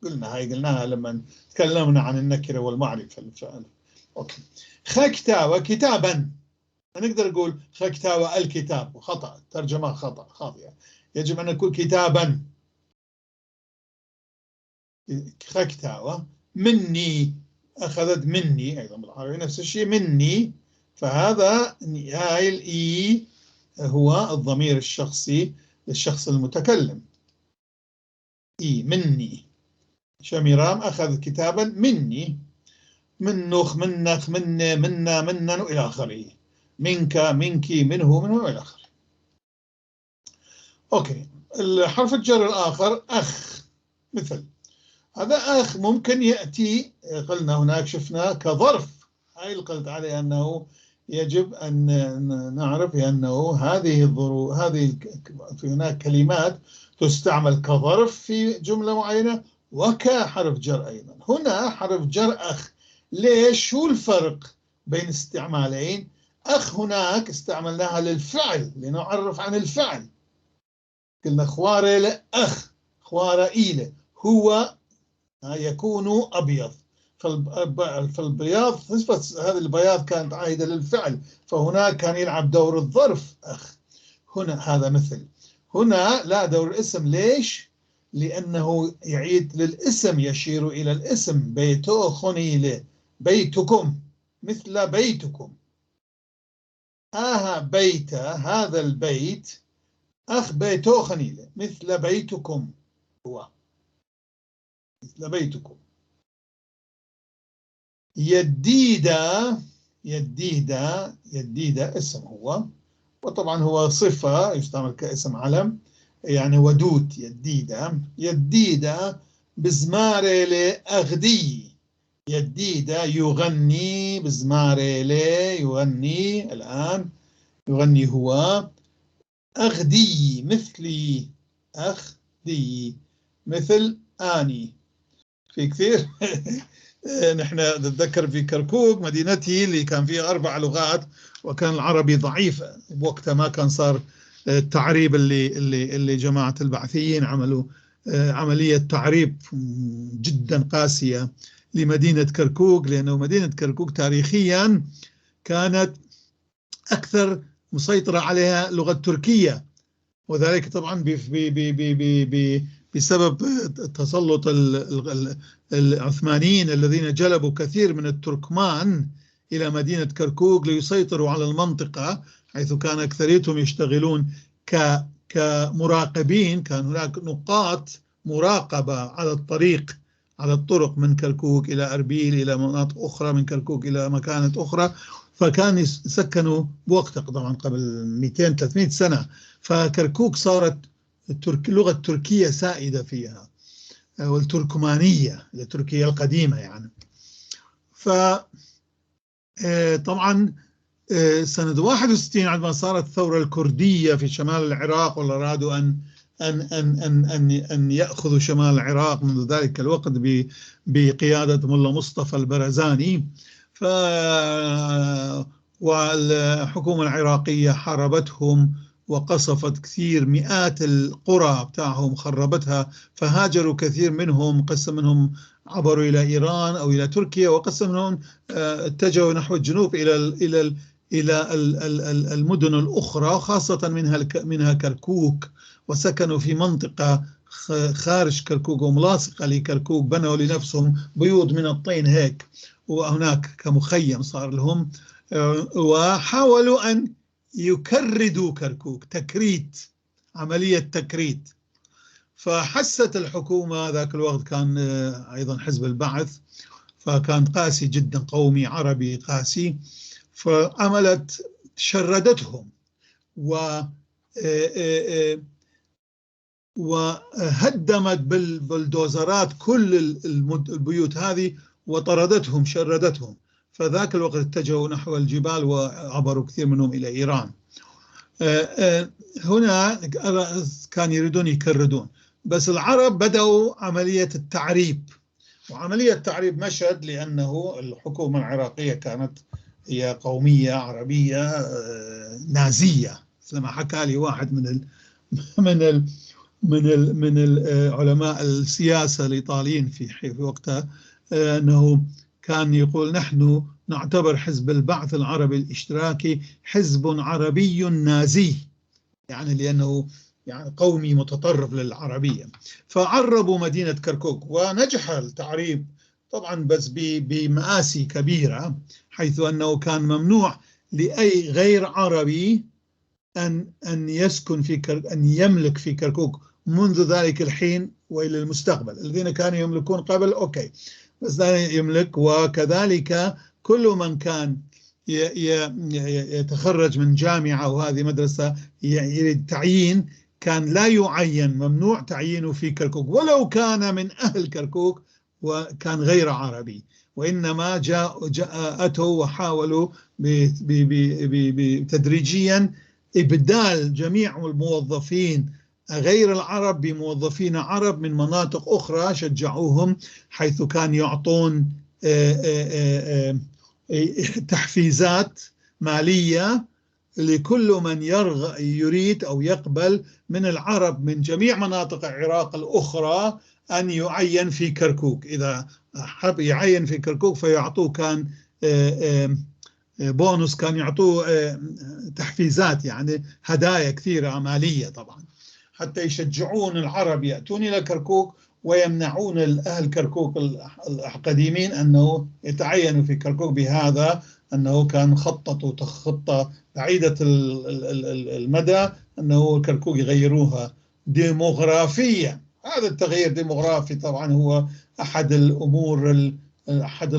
قلناها لما تكلمنا عن النكرة والمعرفة. أوكي. خكتاوة كتابا. نقدر نقول خكتاوة الكتاب، خطأ، ترجمة خاطئة. يجب أن نقول كتابا. خكتاوة مني، أخذت مني أيضا بالعربي نفس الشيء مني. فهذا هاي الإي هو الضمير الشخصي للشخص المتكلم. إي مني. شميرام أخذ كتابا مني. منخ منخ منا منن إلى آخره. منك منك منه إلى آخره. أوكي. الحرف الجر الآخر أخ. مثل هذا أخ ممكن يأتي، قلنا هناك شفنا كظرف. هاي اللي قلت عليه أنه يجب أن نعرف أنه هذه الظروف، في هناك كلمات تستعمل كظرف في جملة معينة وكحرف جر أيضا. هنا حرف جر أخ. ليش؟ شو الفرق بين استعمالين؟ أخ هناك استعملناها للفعل لنعرف عن الفعل. قلنا خوارة لأخ، خوارة إيلة، هو يكون أبيض. فالبياض صفة هذا البياض كانت عائدة للفعل، فهناك كان يلعب دور الظرف أخ. هنا هذا مثل. هنا لا دور الاسم. ليش؟ لأنه يعيد للاسم، يشير إلى الاسم. بيتو خنيلة، بيتكم، مثل بيتكم. بيت، هذا البيت. أخ بيتو خنيلة مثل بيتكم هو، مثل بيتكم. يديدة اسم هو، وطبعا هو صفة يستعمل كاسم علم، يعني ودود. يديدة بزمارة لأغدي. يديدة يغني بزمارة يغني الآن، يغني هو. أغدي مثلي، أخدي مثل آني. في كثير نحن نتذكر في كركوك مدينتي اللي كان فيها 4 لغات، وكان العربي ضعيف بوقتها، ما كان صار التعريب اللي جماعة البعثيين عملوا عملية تعريب جدا قاسية لمدينة كركوك، لأنه مدينة كركوك تاريخيا كانت أكثر مسيطرة عليها لغة تركية، وذلك طبعا بسبب تسلط العثمانيين الذين جلبوا كثير من التركمان إلى مدينة كركوك ليسيطروا على المنطقة، حيث كان أكثريتهم يشتغلون كمراقبين. كان هناك نقاط مراقبة على الطريق، على الطرق من كركوك إلى أربيل إلى مناطق أخرى، من كركوك إلى مكانة أخرى، فكان يسكنوا بوقتها طبعا قبل 200-300 سنة. فكركوك صارت اللغة التركية سائدة فيها، والتركمانية التركية القديمة يعني. طبعا سنة 61 عندما صارت الثورة الكردية في شمال العراق، وأرادوا أن يأخذوا شمال العراق منذ ذلك الوقت بقيادة ملا مصطفى البرزاني، والحكومة العراقية حاربتهم وقصفت كثير، مئات القرى بتاعهم خربتها، فهاجروا كثير منهم، قسم منهم عبروا إلى إيران أو إلى تركيا، وقسم منهم اتجهوا نحو الجنوب إلى المدن الأخرى، خاصة منها كركوك، وسكنوا في منطقة خارج كركوك وملاصقة لكركوك، بنوا لنفسهم بيوت من الطين هيك، وهناك كمخيم صار لهم، وحاولوا أن يكردوا كركوك، تكريت، عملية تكريت. فحست الحكومة ذاك الوقت، كان أيضا حزب البعث، فكان قاسي جدا، قومي عربي قاسي، فعملت شردتهم وهدمت بالبلدوزرات كل البيوت هذه وطردتهم، شردتهم. فذاك الوقت اتجهوا نحو الجبال وعبروا كثير منهم إلى إيران. هنا كان يريدون يكردون، بس العرب بدأوا عملية التعريب، وعملية التعريب مشت، لأنه الحكومة العراقية كانت هي قومية عربية نازية، مثل ما حكى لي واحد من العلماء السياسة الإيطاليين في وقتها، أنه كان يقول: نحن نعتبر حزب البعث العربي الاشتراكي حزب عربي نازي، يعني لأنه يعني قومي متطرف للعربية. فعربوا مدينة كركوك، ونجح التعريب طبعا، بس بمآسي كبيرة، حيث أنه كان ممنوع لأي غير عربي أن يسكن أن يملك في كركوك منذ ذلك الحين وإلى المستقبل. الذين كانوا يملكون قبل أوكي، بس لا يملك. وكذلك كل من كان يتخرج من جامعة وهذه مدرسة يريد تعيين، كان لا يعين، ممنوع تعيينه في كركوك، ولو كان من أهل كركوك وكان غير عربي. وإنما أتوا وحاولوا تدريجيا إبدال جميع الموظفين غير العرب بموظفين عرب من مناطق أخرى، شجعوهم، حيث كان يعطون تحفيزات مالية لكل من يريد أو يقبل من العرب من جميع مناطق العراق الأخرى أن يعين في كركوك. إذا حب يعين في كركوك فيعطوه، كان بونus، كان يعطوه تحفيزات، يعني هدايا كثيرة مالية طبعا، حتى يشجعون العرب يأتون إلى كركوك، ويمنعون الأهل كركوك القديمين أنه يتعينوا في كركوك، بهذا أنه كان خطة بعيدة المدى أنه كركوك يغيروها ديموغرافيا. هذا التغيير ديموغرافي طبعا هو أحد الأمور، أحد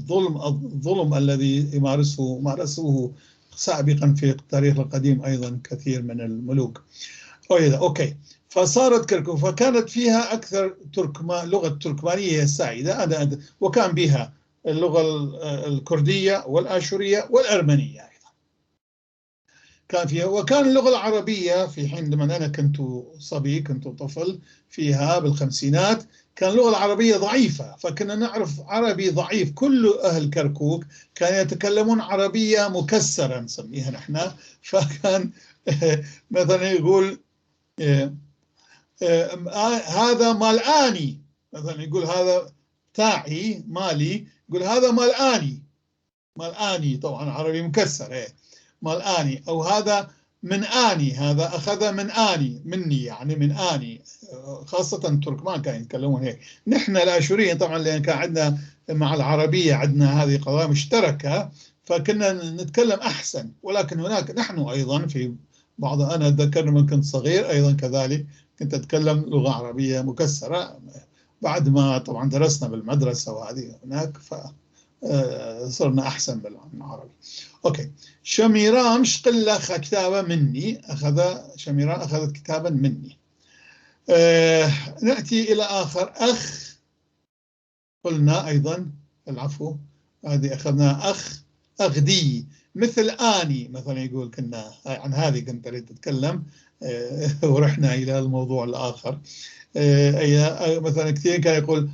الظلم الذي مارسوه سابقا في التاريخ القديم أيضا كثير من الملوك. أوكي، فصارت كركوك، فكانت فيها أكثر لغة تركمانية السائدة، وكان بها اللغة الكردية والآشورية والأرمنية أيضا. كان فيها. وكان اللغة العربية في حين لما أنا كنت صبي، كنت طفل فيها بالخمسينات، كان اللغة العربية ضعيفة، فكنا نعرف عربي ضعيف. كل أهل كركوك كانوا يتكلمون عربية مكسرة نسميها نحن. فكان مثلا يقول هذا مال آني، مثلا يقول هذا تاعي مالي، يقول هذا مال آني. مال آني طبعا عربي مكسر، مال آني. أو هذا من آني، هذا أخذ من آني، مني يعني من آني. خاصة التركمان كانوا يتكلمون هيك. نحن الآشوريين طبعا لأن كان عندنا مع العربية عندنا هذه قضايا مشتركة، فكنا نتكلم أحسن. ولكن هناك نحن أيضا في بعض، أنا أتذكر لما كنت صغير أيضا كذلك كنت أتكلم لغة عربية مكسرة بعد ما طبعا درسنا بالمدرسة وهذه هناك، صرنا أحسن بالعربي. أوكي. شميران شقل أخذ كتابة مني، شميران أخذت كتابا مني. نأتي إلى آخر أخ. قلنا أيضا العفو، هذه أخذنا أخ، أغدي مثل آني مثلا يقول. كنا عن هذه كنت أريد أتكلم ورحنا إلى الموضوع الآخر. مثلا كثير كان يقول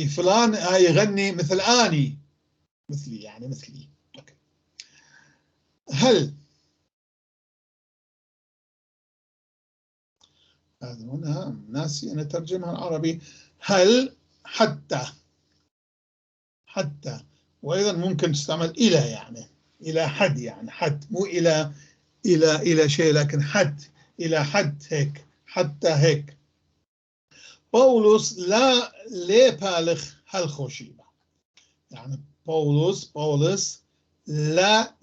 فلان يغني مثل آني، مثلي يعني مثلي. أوكي. هل هذا هنا ناسي أنا ترجمها العربي. هل، حتى وأيضا ممكن تستعمل إلى، يعني إلى حد، يعني حد مو إلى شيء، لكن حد، إلى حد هيك، حتى هيك. بولس لا بالغ هل خوشيبة، يعني بولس لا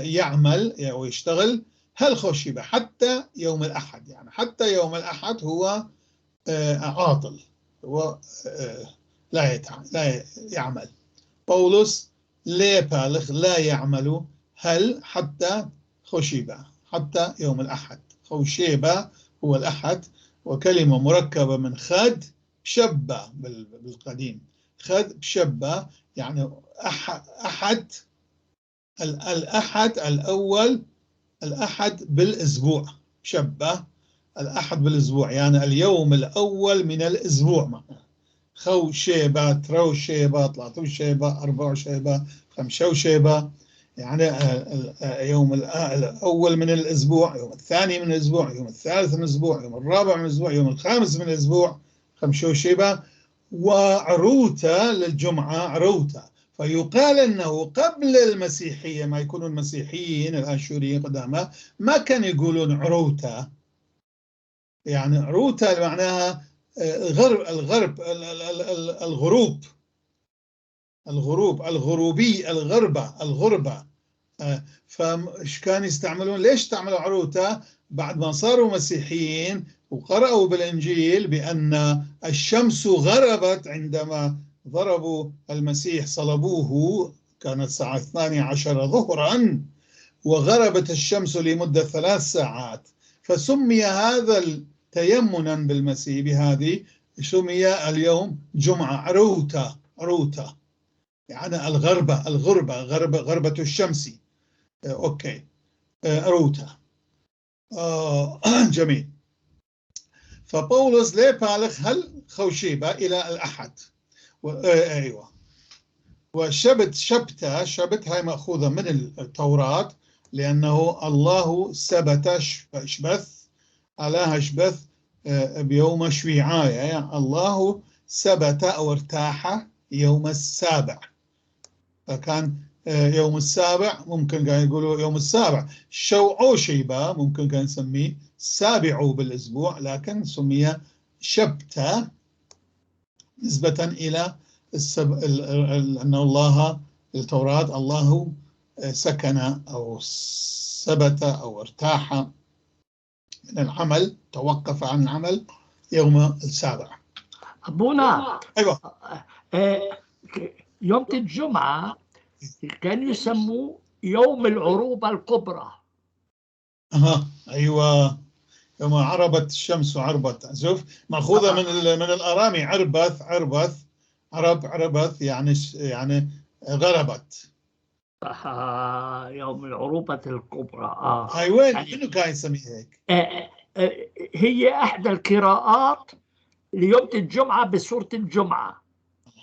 يعمل أو يشتغل هل خوشيبة حتى يوم الأحد. يعني حتى يوم الأحد هو عاطل، هو لا يعمل. بولس لا بالغ لا يعمل هل حتى خوشيبة، حتى يوم الأحد. خوشيبة هو الأحد، وكلمة مركبة من خد شبة بالقديم. خد شبة يعني أحد، الأحد الأول، الأحد بالأسبوع. شبه الأحد بالأسبوع يعني اليوم الأول من الأسبوع معنا. خو شيبة، ترو شيبة، طلعتو شيبة، أربع شيبة، خمسة شيبة، يعني يوم الأول من الأسبوع، يوم الثاني من الأسبوع، يوم الثالث من الأسبوع، يوم الرابع من الأسبوع، يوم الخامس من الأسبوع، خمسة شيبة. وعروتة للجمعة، عروتة. فيقال أنه قبل المسيحية ما يكونوا المسيحيين الآشوريين قدامى ما كانوا يقولون عروتة. يعني عروتة معناها الغروب، الغربة. فايش كانوا يستعملون؟ ليش استعملوا عروتة؟ بعد ما صاروا مسيحيين وقرأوا بالإنجيل بأن الشمس غربت عندما ضربوا المسيح صلبوه، كانت الساعة 12 ظهرا، وغربت الشمس لمدة 3 ساعات. فسمي هذا تيمنا بالمسيح بهذه، سمي اليوم جمعة عروتة، يعني غربة الشمس. أوكي. عروتة. جميل. فبولس لا بالغ هل خوشيبة إلى الأحد. أيوة. شبت هاي مأخوذة من التوراة، لأنه الله سبت شبث على شبث بيوم شويعاية، يعني الله سبت أو ارتاح يوم السابع. فكان يوم السابع، ممكن كان يقولوا يوم السابع. شيبة ممكن كان نسميه سابع بالأسبوع، لكن سمي شبتة نسبة إلى أن الله التوراة الله سكن أو ثبت أو ارتاح من العمل، توقف عن العمل يوم السابع. أبونا، أيوة. يوم الجمعة كانوا يسموه يوم العروبة الكبرى. أيوة. يوم عربت الشمس وعربت. شوف مأخوذة من الأرامي، عربث، عربث يعني غربت. يوم العروبة الكبرى. هاي وين يعني منو كان يسميها هيك؟ هي إحدى القراءات ليوم الجمعة بسورة الجمعة.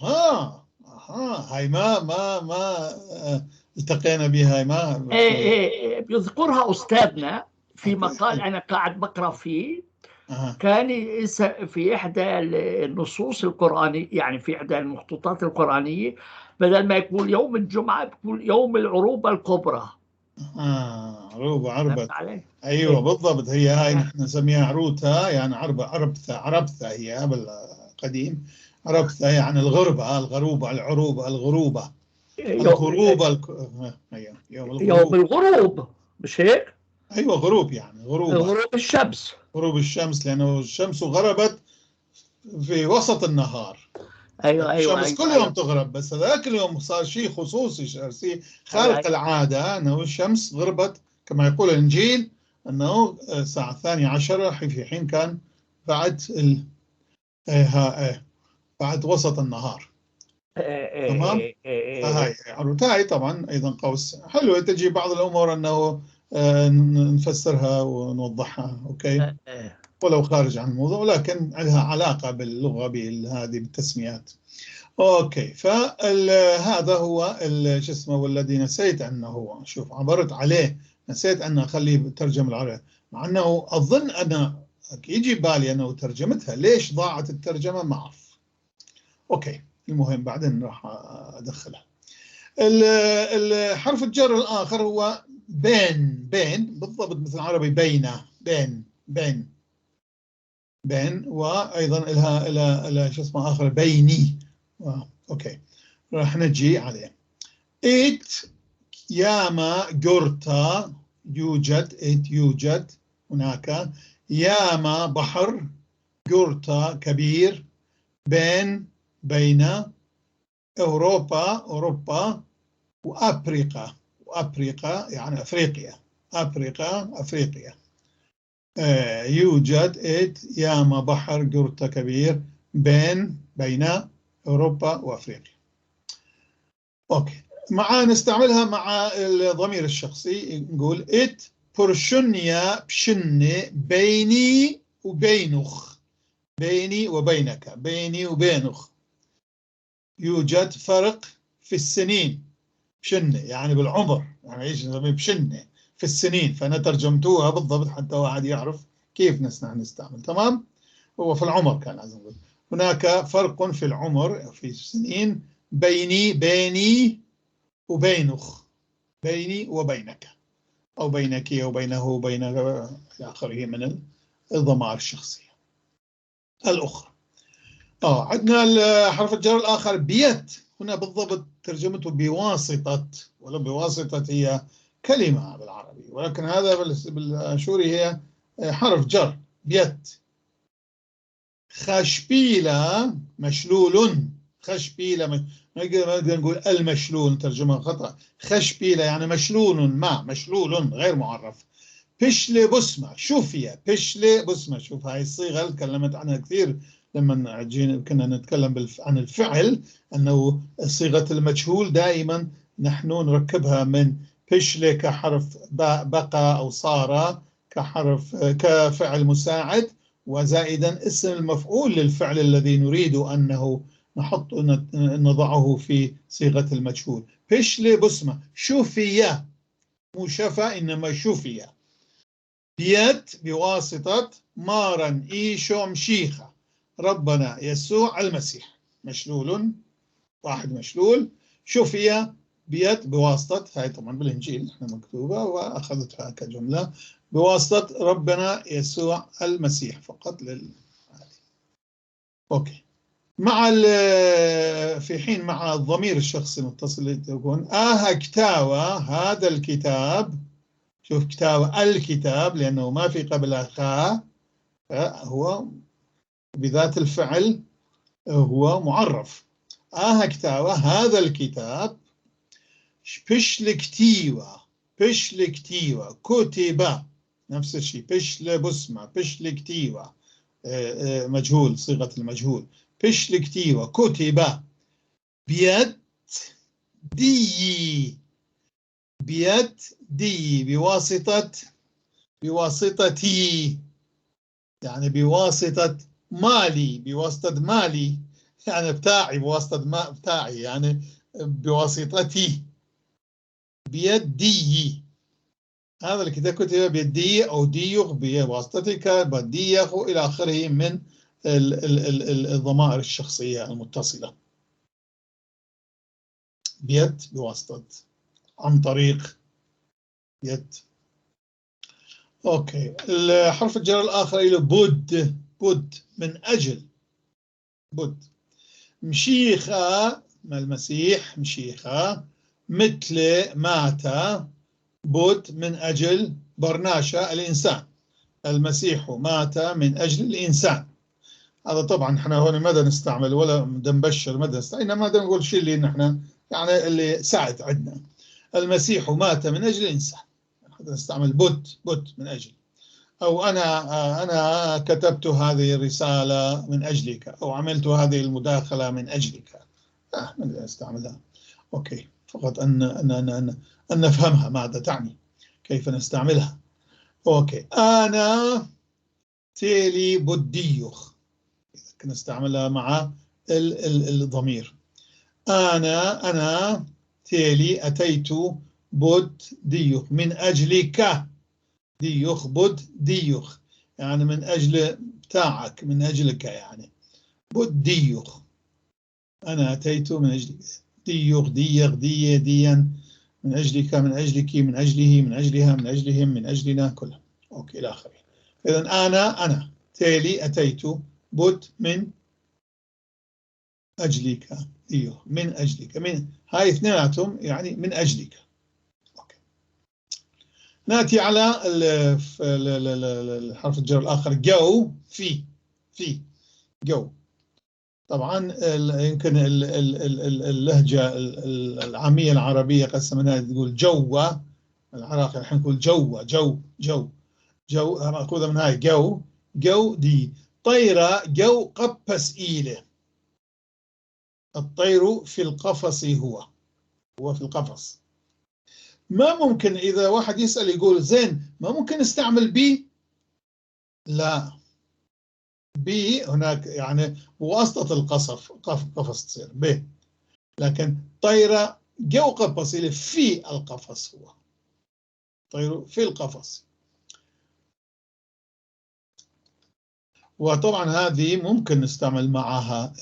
ها هاي ما التقينا بها، هاي ما في. بيذكرها أستاذنا في اوكي مقال حلو. أنا قاعد بقرأ فيه. اها كان في إحدى النصوص القرآنية، يعني في إحدى المخطوطات القرآنية، بدل ما يقول يوم الجمعة بيقول يوم العروبة الكبرى. عروبة فهمت عربت. علي؟ ايوه إيه. بالضبط، هي هاي يعني نحن نسميها عروتها، يعني عربثة هي بالقديم. عربثة يعني الغربة، الغروبة، العروبة، الغروبة، يوم الغروبة ايوه يوم يوم الغروب. الغروب، مش هيك؟ ايوه غروب، يعني غروبة. غروب الشمس. غروب الشمس، لأنه الشمس غربت في وسط النهار. ايوه ايوه الشمس كل ايوه يوم ايوه تغرب، بس هذاك اليوم صار شيء خصوصي، شيء ايوه خارق العادة، أنه الشمس غربت كما يقول الإنجيل، أنه الساعة 12 في حين كان بعد بعد وسط النهار. تمام. فهاي عروتاي طبعا أيضا قوس حلو، تجي بعض الأمور أنه نفسرها ونوضحها. أوكي، ولو خارج عن الموضوع، لكن لها علاقة باللغة بهذه بالتسميات. اوكي، فهذا هو شو اسمه، والذي نسيت انه هو، شوف عبرت عليه، نسيت ان اخليه ترجم العربي، مع انه اظن انا يجي بالي انه ترجمتها، ليش ضاعت الترجمه ما اعرف. اوكي، المهم بعدين راح ادخلها. الحرف الجر الاخر هو بين بالضبط مثل العربي بينه، بين وايضا لها شو اسمه اخر بيني. اوكي، راح نجي عليه. إت ياما جرتا، يوجد هناك. ياما بحر، جرتا كبير، بين أوروبا وأفريقيا يعني أفريقيا. يوجد ياما بحر، جرتا كبير، بين أوروبا وأفريقيا. أوكي، نستعملها مع الضمير الشخصي، نقول إت برشنيا بشنة بيني وبينخ، بيني وبينك، بيني وبينخ. يوجد فرق في السنين، بشنة يعني بالعمر، يعني ايش نسميه بشنة في السنين، فأنا ترجمتوها بالضبط حتى واحد يعرف كيف نستعمل. تمام، هو في العمر كان لازم نقول هناك فرق في العمر في السنين، بيني وبينخ، بيني وبينك، أو بينك وبينه وبين آخره من الضمائر الشخصية الأخرى. عندنا حرف الجر الآخر بيت، هنا بالضبط ترجمته بواسطة، ولا بواسطة هي كلمة بالعربي، ولكن هذا بالآشوري هي حرف جر بيت. خشبيلة مشلول، خشبيلة ما نقدر نقول المشلول، ترجمة خطأ. خشبيلة يعني مشلول، مشلول غير معرف. بشلي بسمة، شوفيا بشلي بسمة، شوف هاي الصيغة اللي تكلمت عنها كثير لما كنا نتكلم عن الفعل، أنه صيغة المجهول دائما نحن نركبها من بشلي كحرف بقى أو صار كحرف كفعل مساعد، وزائدا اسم المفعول للفعل الذي نريد أنه نضعه في صيغة المجهول. بشلي بسمة، شوفيا، مو شفا إنما شوفيا. بيد بواسطة مارا إيشو مشيخة ربنا يسوع المسيح، مشلول، واحد مشلول. شوفيا بيد بواسطة، هاي طبعا بالإنجيل احنا مكتوبة وأخذتها كجملة، بواسطة ربنا يسوع المسيح فقط أوكي. مع في حين مع الضمير الشخصي المتصل يكون كتاوى هذا الكتاب، شوف كتاوى الكتاب لأنه ما في قبلها خاء، هو بذات الفعل هو معرف. كتاوى هذا الكتاب، بشلكتيوة كتب، نفس الشيء، بسمة بشلكتيوة مجهول، صيغة المجهول. بشلكتيوة كتب بيد دي، بيد دي بواسطتي، يعني بواسطة مالي، بواسطة مالي يعني بتاعي، بواسطة ما بتاعي يعني بواسطتي، بيدي. هذا الكتاب كتب بيدي أو ديوخ بواسطتك بديخ إلى آخره من الضمائر الشخصية المتصلة. بيد بواسطة، عن طريق، يد. أوكي. الحرف الجر الآخر إلى بود من أجل، بود. مشيخة المسيح، مشيخة مثل مات، بود من أجل برناشة الإنسان، المسيح مات من أجل الإنسان. هذا طبعا احنا هون ماذا نستعمل ولا نبشر ماذا نستعمل، إنما ماذا نقول شيء اللي نحن يعني اللي ساعد عندنا. المسيح مات من أجل الإنسان، هذا نستعمل بود من أجل. أو أنا كتبت هذه الرسالة من أجلك، أو عملت هذه المداخلة من أجلك. ماذا نستعملها؟ أوكي، فقط أن نفهمها ماذا تعني، كيف نستعملها. أوكي. أنا تيلي بديوخ، نستعملها مع الضمير. أنا تيلي أتيت بود ديوخ من أجلك، ديوخ بود ديوخ يعني من أجل بتاعك، من أجلك يعني بود ديوخ. أنا أتيت من أجلك، ديوخ ديغ دي ديا، من أجلك من أجلك من أجله من أجلها من أجلهم من أجلنا كلهم. أوكي إلى آخره. إذن أنا تالي أتيت بود من أجلك، ديوخ من أجلك، من هاي اثنيناتهم يعني من أجلك. أوكي. نأتي على الحرف الجر الآخر جو، في جو. طبعا يمكن اللهجة العامية العربية قسمناها تقول جوة، العراقي الحين نقول جوة، جو مأخوذة من هاي جو دي. طيرة جو قبس إيله، الطير في القفص، هو في القفص. ما ممكن إذا واحد يسأل يقول زين ما ممكن نستعمل بي؟ لا، بي هناك يعني بواسطة قفص تصير ب، لكن طيرة جو قفص إلى في القفص، هو طير في القفص. وطبعا هذه ممكن نستعمل معها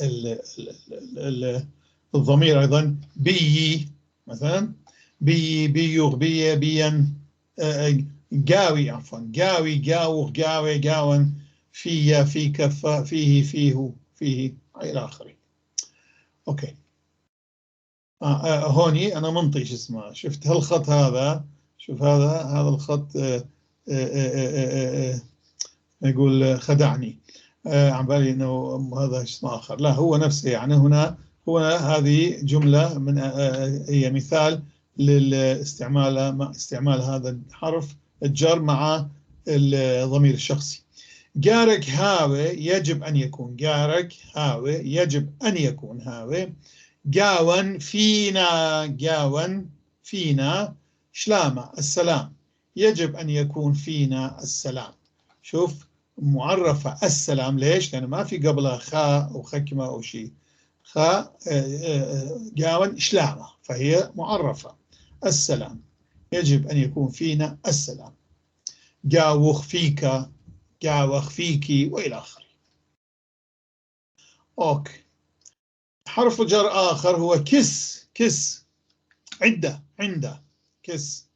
الضمير أيضا، بي مثلا، بيوغ بيا جاوي، عفوا جاوي جاوغ جاوي جاون، في كفة فيه فيه إلى آخره. أوكي. هوني أنا منطي شو اسمه، شفت هالخط هذا، شوف هذا الخط يقول خدعني، عن بالي انه هذا اسم اخر، لا هو نفسه يعني. هنا هذه جملة من هي مثال استعمال هذا الحرف الجر مع الضمير الشخصي. جارك هاوي يجب أن يكون، جارك هاوي يجب أن يكون هاوي. جاون فينا شلامة السلام، يجب أن يكون فينا السلام. شوف معرفة السلام، ليش؟ لأنه ما في قبلها خاء أو خكمة أو شيء، خاء جاون شلامة، فهي معرفة. السلام يجب أن يكون فينا السلام. جاوخ فيك، جاوخ فيكي، وإلى آخره. أوكي. حرف جر آخر هو كس، عنده كس.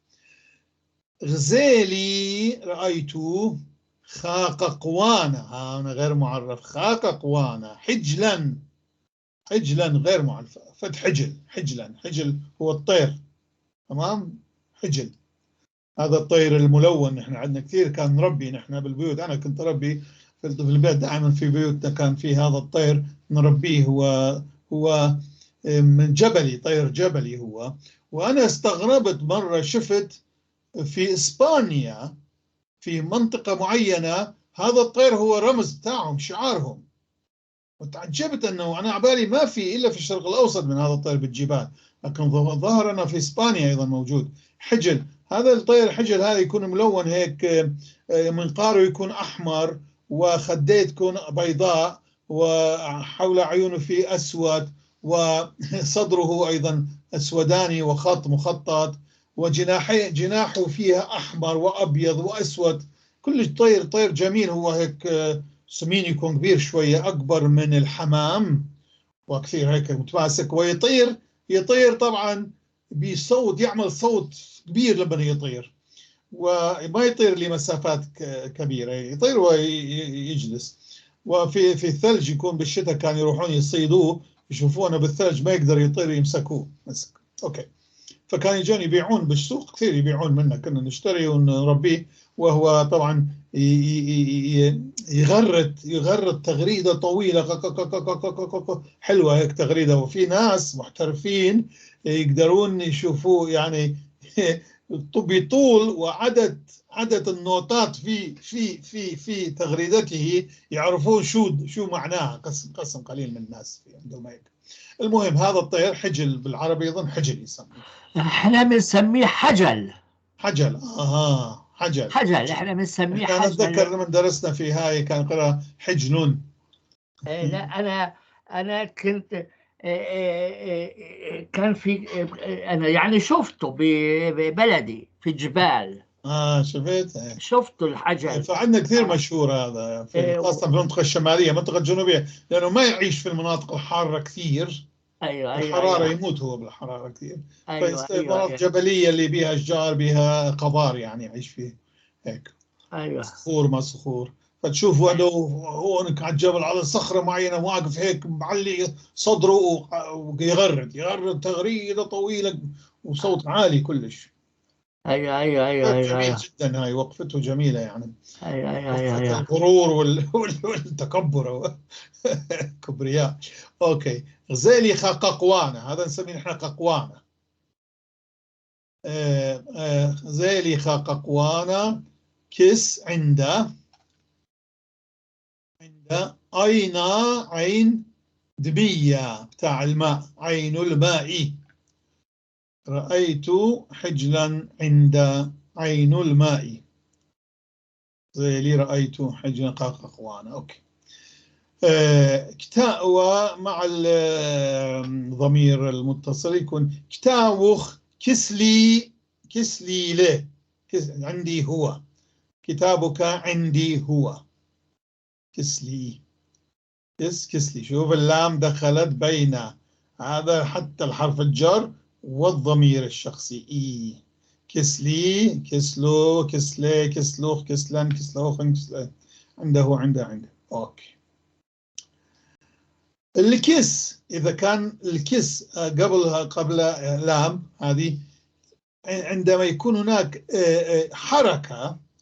غزالي رأيته خاق قوانا، هنا غير معرف، خاق قوانا. حجلا غير معرف، فد حجل هو الطير، تمام. حجل هذا الطير الملون، نحن عندنا كثير كان نربي نحن بالبيوت، أنا كنت أربي في البيت دائما، في بيوتنا كان في هذا الطير نربيه، هو من جبلي، طير جبلي هو. وأنا استغربت مرة شفت في إسبانيا في منطقة معينة هذا الطير هو رمز بتاعهم، شعارهم، وتعجبت أنه أنا عبالي ما في إلا في الشرق الأوسط من هذا الطير بالجبال، لكن ظهر أنه في إسبانيا أيضا موجود. حجل. هذا الطير حجل هذا يكون ملون هيك، منقاره يكون أحمر وخديه تكون بيضاء وحول عيونه فيه أسود وصدره أيضا أسوداني وخط مخطط جناحه فيها أحمر وأبيض وأسود. كل طير جميل. هو هيك سمين، يكون كبير شوية، أكبر من الحمام وكثير هيك متماسك يطير طبعا بصوت، يعمل صوت كبير لما يطير، وما يطير لمسافات كبيرة، يطير ويجلس. وفي الثلج يكون بالشتاء كانوا يروحون يصيدوه، يشوفونه بالثلج ما يقدر يطير، يمسكوه. اوكي. فكان يجون يبيعون بالسوق، كثير يبيعون منه، كنا نشتري ونربيه. وهو طبعا يغرد تغريدة طويلة حلوة هيك تغريدة. وفي ناس محترفين يقدرون يشوفوه يعني بطول وعدد النوتات في تغريدته، يعرفون شو معناها. قسم قليل من الناس عندهم هيك. المهم هذا الطير حجل، بالعربي يظن حجل يسميه. احنا بنسميه حجل. حجل. حجل. احنا بنسميه احنا حجل. نتذكر من درسنا في هاي كان قرأ حجل. لا، انا كنت كان في انا يعني شفته ببلدي في الجبال. شفت. شفته الحجل. فعندنا كثير مشهور هذا، خاصة في المنطقة الشمالية، المنطقة الجنوبية، لأنه ما يعيش في المناطق الحارة كثير. ايوه الحرارة يموت هو بالحرارة كثير. ايوه فالمناطق الجبلية اللي بيها أشجار، بيها قبار، يعني يعيش فيه هيك. ايوه صخور، ما صخور. فتشوفوا انه هو على الجبل على صخره معينه واقف هيك معلي صدره ويغرد تغريده طويله وصوت عالي كلش. ايوه جميل جدا، هاي وقفته جميله يعني. ايوه الغرور والتكبر كبرياء. اوكي. غزالي ققوانه، هذا نسميه نحن ققوانه. غزالي ققوانه كس عنده عين دبية بتاع الماء، عين الماء. رأيت حجلا عند عين الماء. زي اللي رأيت حجلا قاقوانا. أوكي. كتاء مع الضمير المتصل يكون كتاوخ كسلي له. عندي هو. كتابك عندي هو. كسلي. كسلي. شوف اللام دخلت بين هذا حتى الحرف الجر والضمير الشخصي. كسلي، كسلو، كسلي، كسلوخ، كسلن، كسلوخن، عنده. اوكي. الكس، اذا كان الكس قبل لام هذه، عندما يكون هناك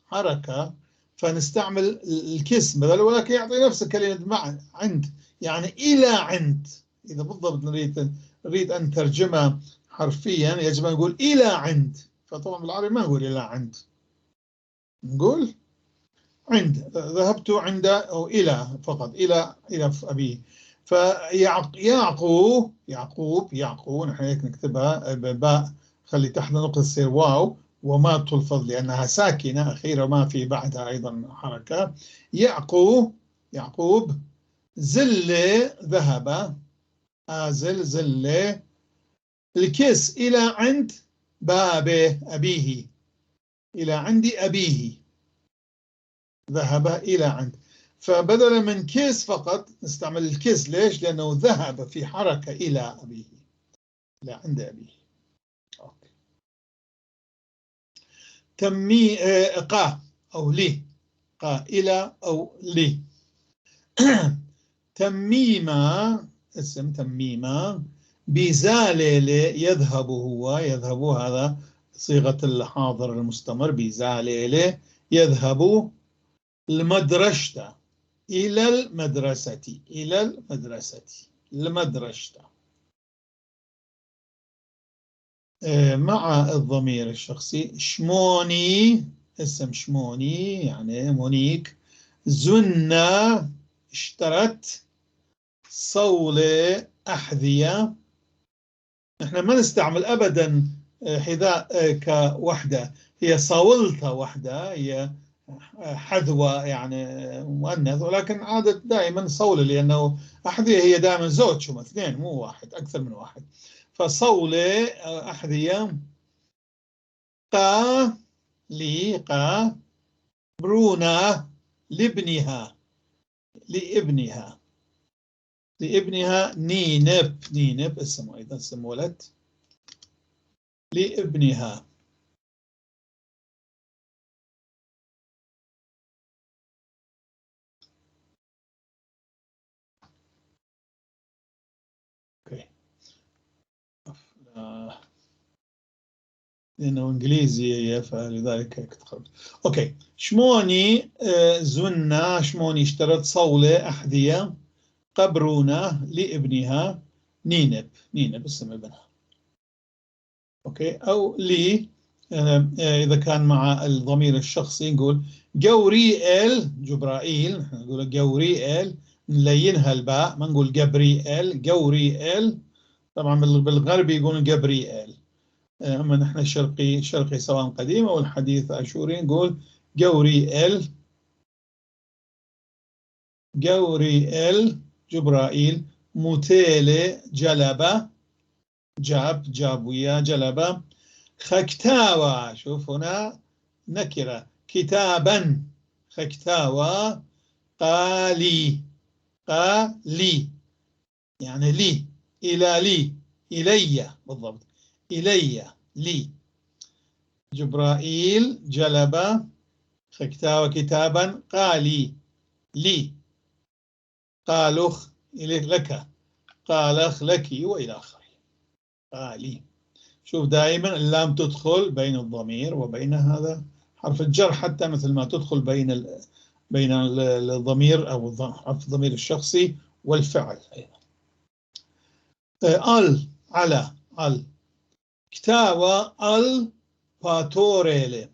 حركة فنستعمل الكس بدل، ولكن يعطي نفس كلمة مع عند، يعني إلى عند. إذا بالضبط نريد أن ترجمها حرفيا يجب أن نقول إلى عند. فطبعا بالعربي ما نقول إلى عند، نقول عند. ذهبت عند أو إلى فقط، إلى أبيه. فيعقوب نحن هيك نكتبها باء، خلي تحت نقطة تصير واو، وما تلفظ لأنها ساكنة أخيرا، ما في بعدها أيضا حركة. يعقوب زل ذهب، زل الكس إلى عند بابه أبيه، إلى عند أبيه. ذهب إلى عند. فبدلا من كيس فقط نستعمل الكيس. ليش؟ لأنه ذهب في حركة إلى أبيه، إلى عند أبيه. أوكي. قا أو لي، قا إلى أو لي. تميمة، اسم تميمة. بزالل يذهب هو، يذهب هذا صيغة الحاضر المستمر. بزالل يذهب المدرسة، إلى المدرسة. مع الضمير الشخصي. شموني، اسم شموني يعني مونيك. زنة اشترت. صولة أحذية. نحن ما نستعمل أبدا حذاء كوحدة، هي صولت وحدة، هي حذوة يعني مؤنث، ولكن عادت دائما صولة، لأنه أحذية هي دائما زوج، هم اثنين مو واحد، أكثر من واحد. فصولة أحذية. قا برونة لابنها نينب اسم، أيضا اسم ولد لابنها. اوكي لأنه إنجليزي فلذلك كتبت. أوكي شموني زونا، شموني اشترت صولة أحذية قبرونة لابنها نينب اسم ابنها. أوكي أو لي إذا كان مع الضمير الشخصي نقول جوريئيل، جبرائيل نقول جوريئيل، نلينها الباء ما نقول جبريئيل، جوريئيل. طبعا بالغربي يقولون جبريئيل، أما نحن الشرقي سواء قديم أو الحديث أشوري نقول جوريئيل جبرائيل. موتيلة جلبة، جاب ويا جلبة. خكتاوى، شوف هنا نكرة، كتابا خكتاوى. قالي يعني لي، إلي بالضبط، إلي لي. جبرائيل جلب خكتاوى كتابا قالي لي. قالخ لك، قالخ لك وإلى آخره. قالي. شوف دائما اللام تدخل بين الضمير وبين هذا حرف الجر، حتى مثل ما تدخل بين الضمير أو الضمير الشخصي والفعل أيضا. على كتاوى الباتوريلي،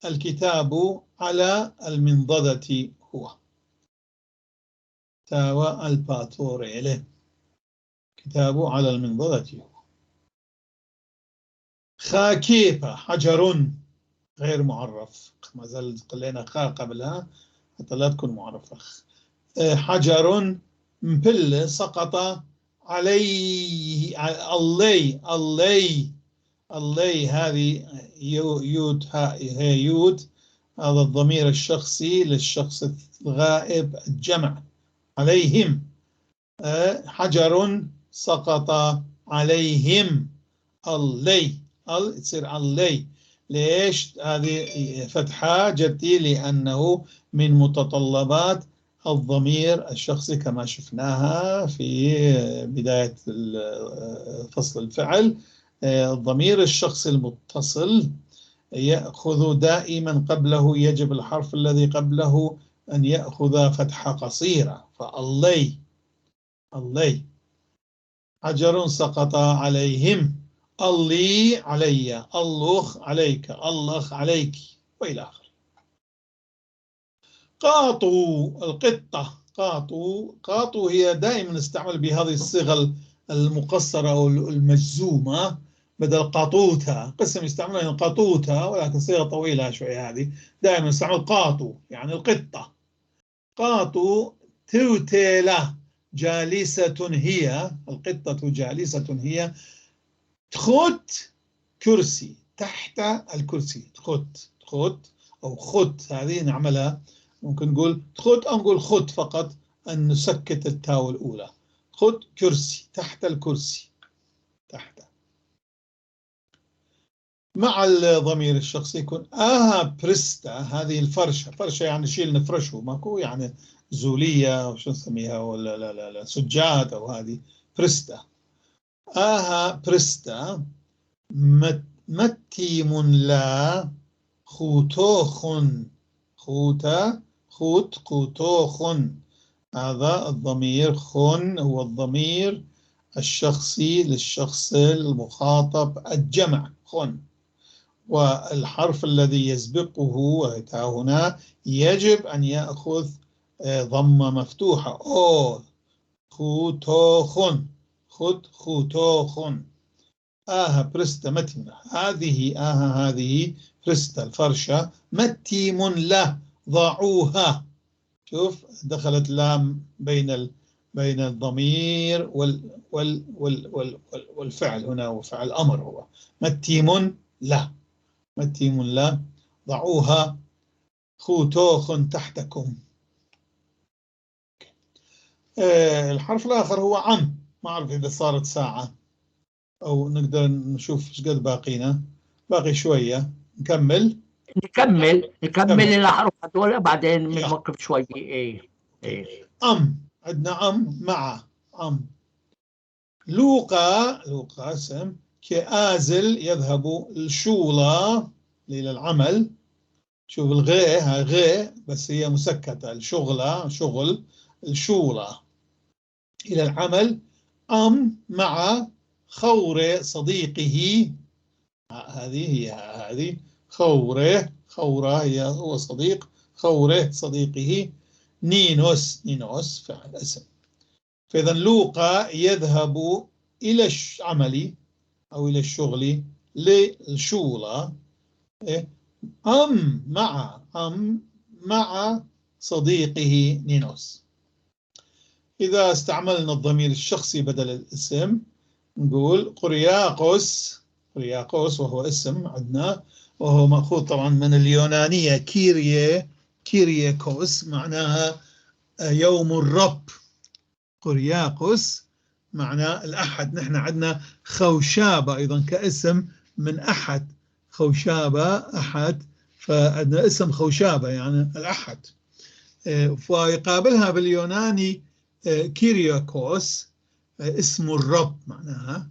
الكتاب على المنضدة هو. كتاوى الباتوريلي، كتاب على المنضدة هو. خاكيبة حجر غير معرف، ما زال قلنا خا قبلها حتى لا تكون معرفة. حجر مبل سقط عليه، الله هذه يود، هي يود، هذا الضمير الشخصي للشخص الغائب الجمع، عليهم. حجر سقط عليهم، الله تصير الله. ليش هذه فتحة جدي؟ لأنه من متطلبات الضمير الشخصي كما شفناها في بداية فصل الفعل. الضمير الشخصي المتصل يأخذ دائما قبله، يجب الحرف الذي قبله أن يأخذ فتحة قصيرة، فالله حجر سقط عليهم، اللي علي، الله عليك، الله عليك وإلى آخره. قاطو القطة، قاطو هي دائما نستعمل بهذه الصيغة المقصرة أو المجزومة بدل قاطوتة. قسم يستعملون قاطوتة ولكن صيغة طويلة شوية، هذه دائما نستعمل قاطو يعني القطة. قاطو توتيلة جالسة هي، القطة جالسة هي. تخت كرسي تحت الكرسي، تخت أو خت، هذه نعملها ممكن نقول تخت أو نقول خت فقط، أن نسكت التاء الأولى. خت كرسي تحت الكرسي، تحت. مع الضمير الشخصي يكون برستا، هذه الفرشة، فرشة يعني شيء نفرشه، ماكو يعني زولية أو شو نسميها ولا لا سجاد أو هذه برستا. برستا متيم لا خوتوخ، خوتوخ. هذا الضمير خن هو الضمير الشخصي للشخص المخاطب الجمع خن، والحرف الذي يسبقه هنا يجب أن يأخذ ضمة مفتوحة، خوتوخ، خوتوخ. برستا متيمة، هذه هذه برستا الفرشة، متيم له ضعوها. شوف دخلت لام بين الضمير والفعل هنا، وفعل أمر هو متيم له، متيم له ضعوها خوتوخ تحتكم. الحرف الآخر هو عم، ما أعرف إذا صارت ساعة أو نقدر نشوف إيش قد باقينا، باقي شوية نكمل الأحرف هذول بعدين بنوقف شوي. إيه عندنا مع لوقا اسم كآزل يذهب الشولة إلى العمل. شوف الغاء، هاي غاء بس هي مسكتة، الشغلة شغل، الشولة إلى العمل. مع خورة صديقه، هذه خورة هي هو صديق، خورة صديقه. نينوس فعل اسم. فإذا لوقا يذهب إلى العمل أو إلى الشغل للشولة. مع صديقه نينوس. إذا استعملنا الضمير الشخصي بدل الاسم نقول قرياقوس وهو اسم عندنا، وهو مأخوذ طبعا من اليونانية كيرياكوس، معناها يوم الرب. قرياقوس معناه الأحد. نحن عندنا خوشابة أيضا كاسم من أحد، خوشابة أحد، فعندنا اسم خوشابة يعني الأحد. ويقابلها باليوناني كيرياكوس، اسم الرب معناها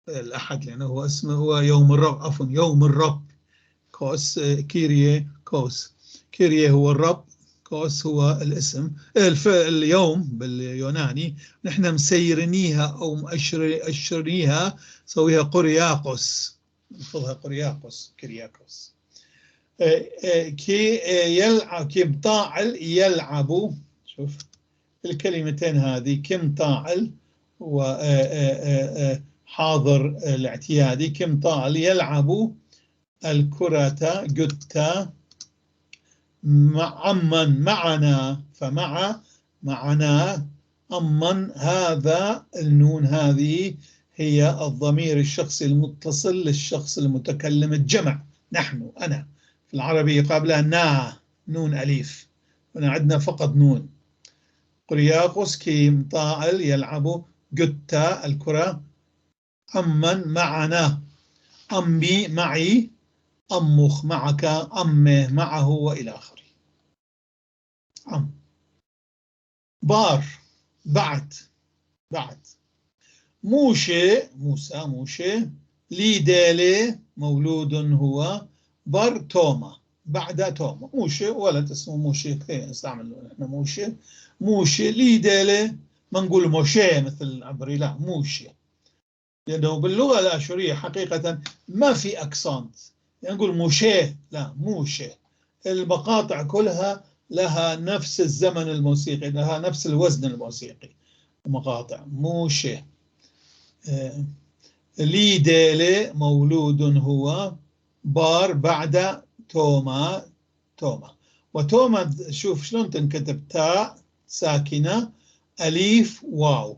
الأحد، لأنه هو اسمه هو يوم الرب، عفوا يوم الرب. كوس كيرياكوس، كيريا هو الرب، كوس هو الاسم. اليوم باليوناني نحن مسيرنيها أو مؤشريها، سويها قرياقوس، نحفظها قرياقوس كيرياكوس. كي يلعب، كي مطاعل يلعب. شوف الكلمتين هذه، كم طاعل وحاضر الاعتيادي، كم طاعل يلعب الكرة جتا عمن معنا، معنا أمن. هذا النون هذه هي الضمير الشخصي المتصل للشخص المتكلم الجمع، نحن أنا. في العربي قابلها نون أليف، هنا عندنا فقط نون. قرياقوس كي مطاعل يلعب جتا الكرة أمن معنا، أمي معي، أمخ معك، أمه معه، وإلى آخره. بار بعد موشي موسى ليدالي مولود هو بر توما، بعد توما. موشي ولد اسمه موشي، نستعمل احنا موشي ليدالي، ما نقول موشي مثل العبري، لا موشي، لأنه باللغة الآشورية حقيقة ما في أكسنت، يعني نقول موشي، لا موشي. المقاطع كلها لها نفس الزمن الموسيقي، لها نفس الوزن الموسيقي، مقاطع موشي. ليدالي مولود هو بار بعد توما. وتوما شوف شلون تنكتب، تاء ساكنة أليف واو،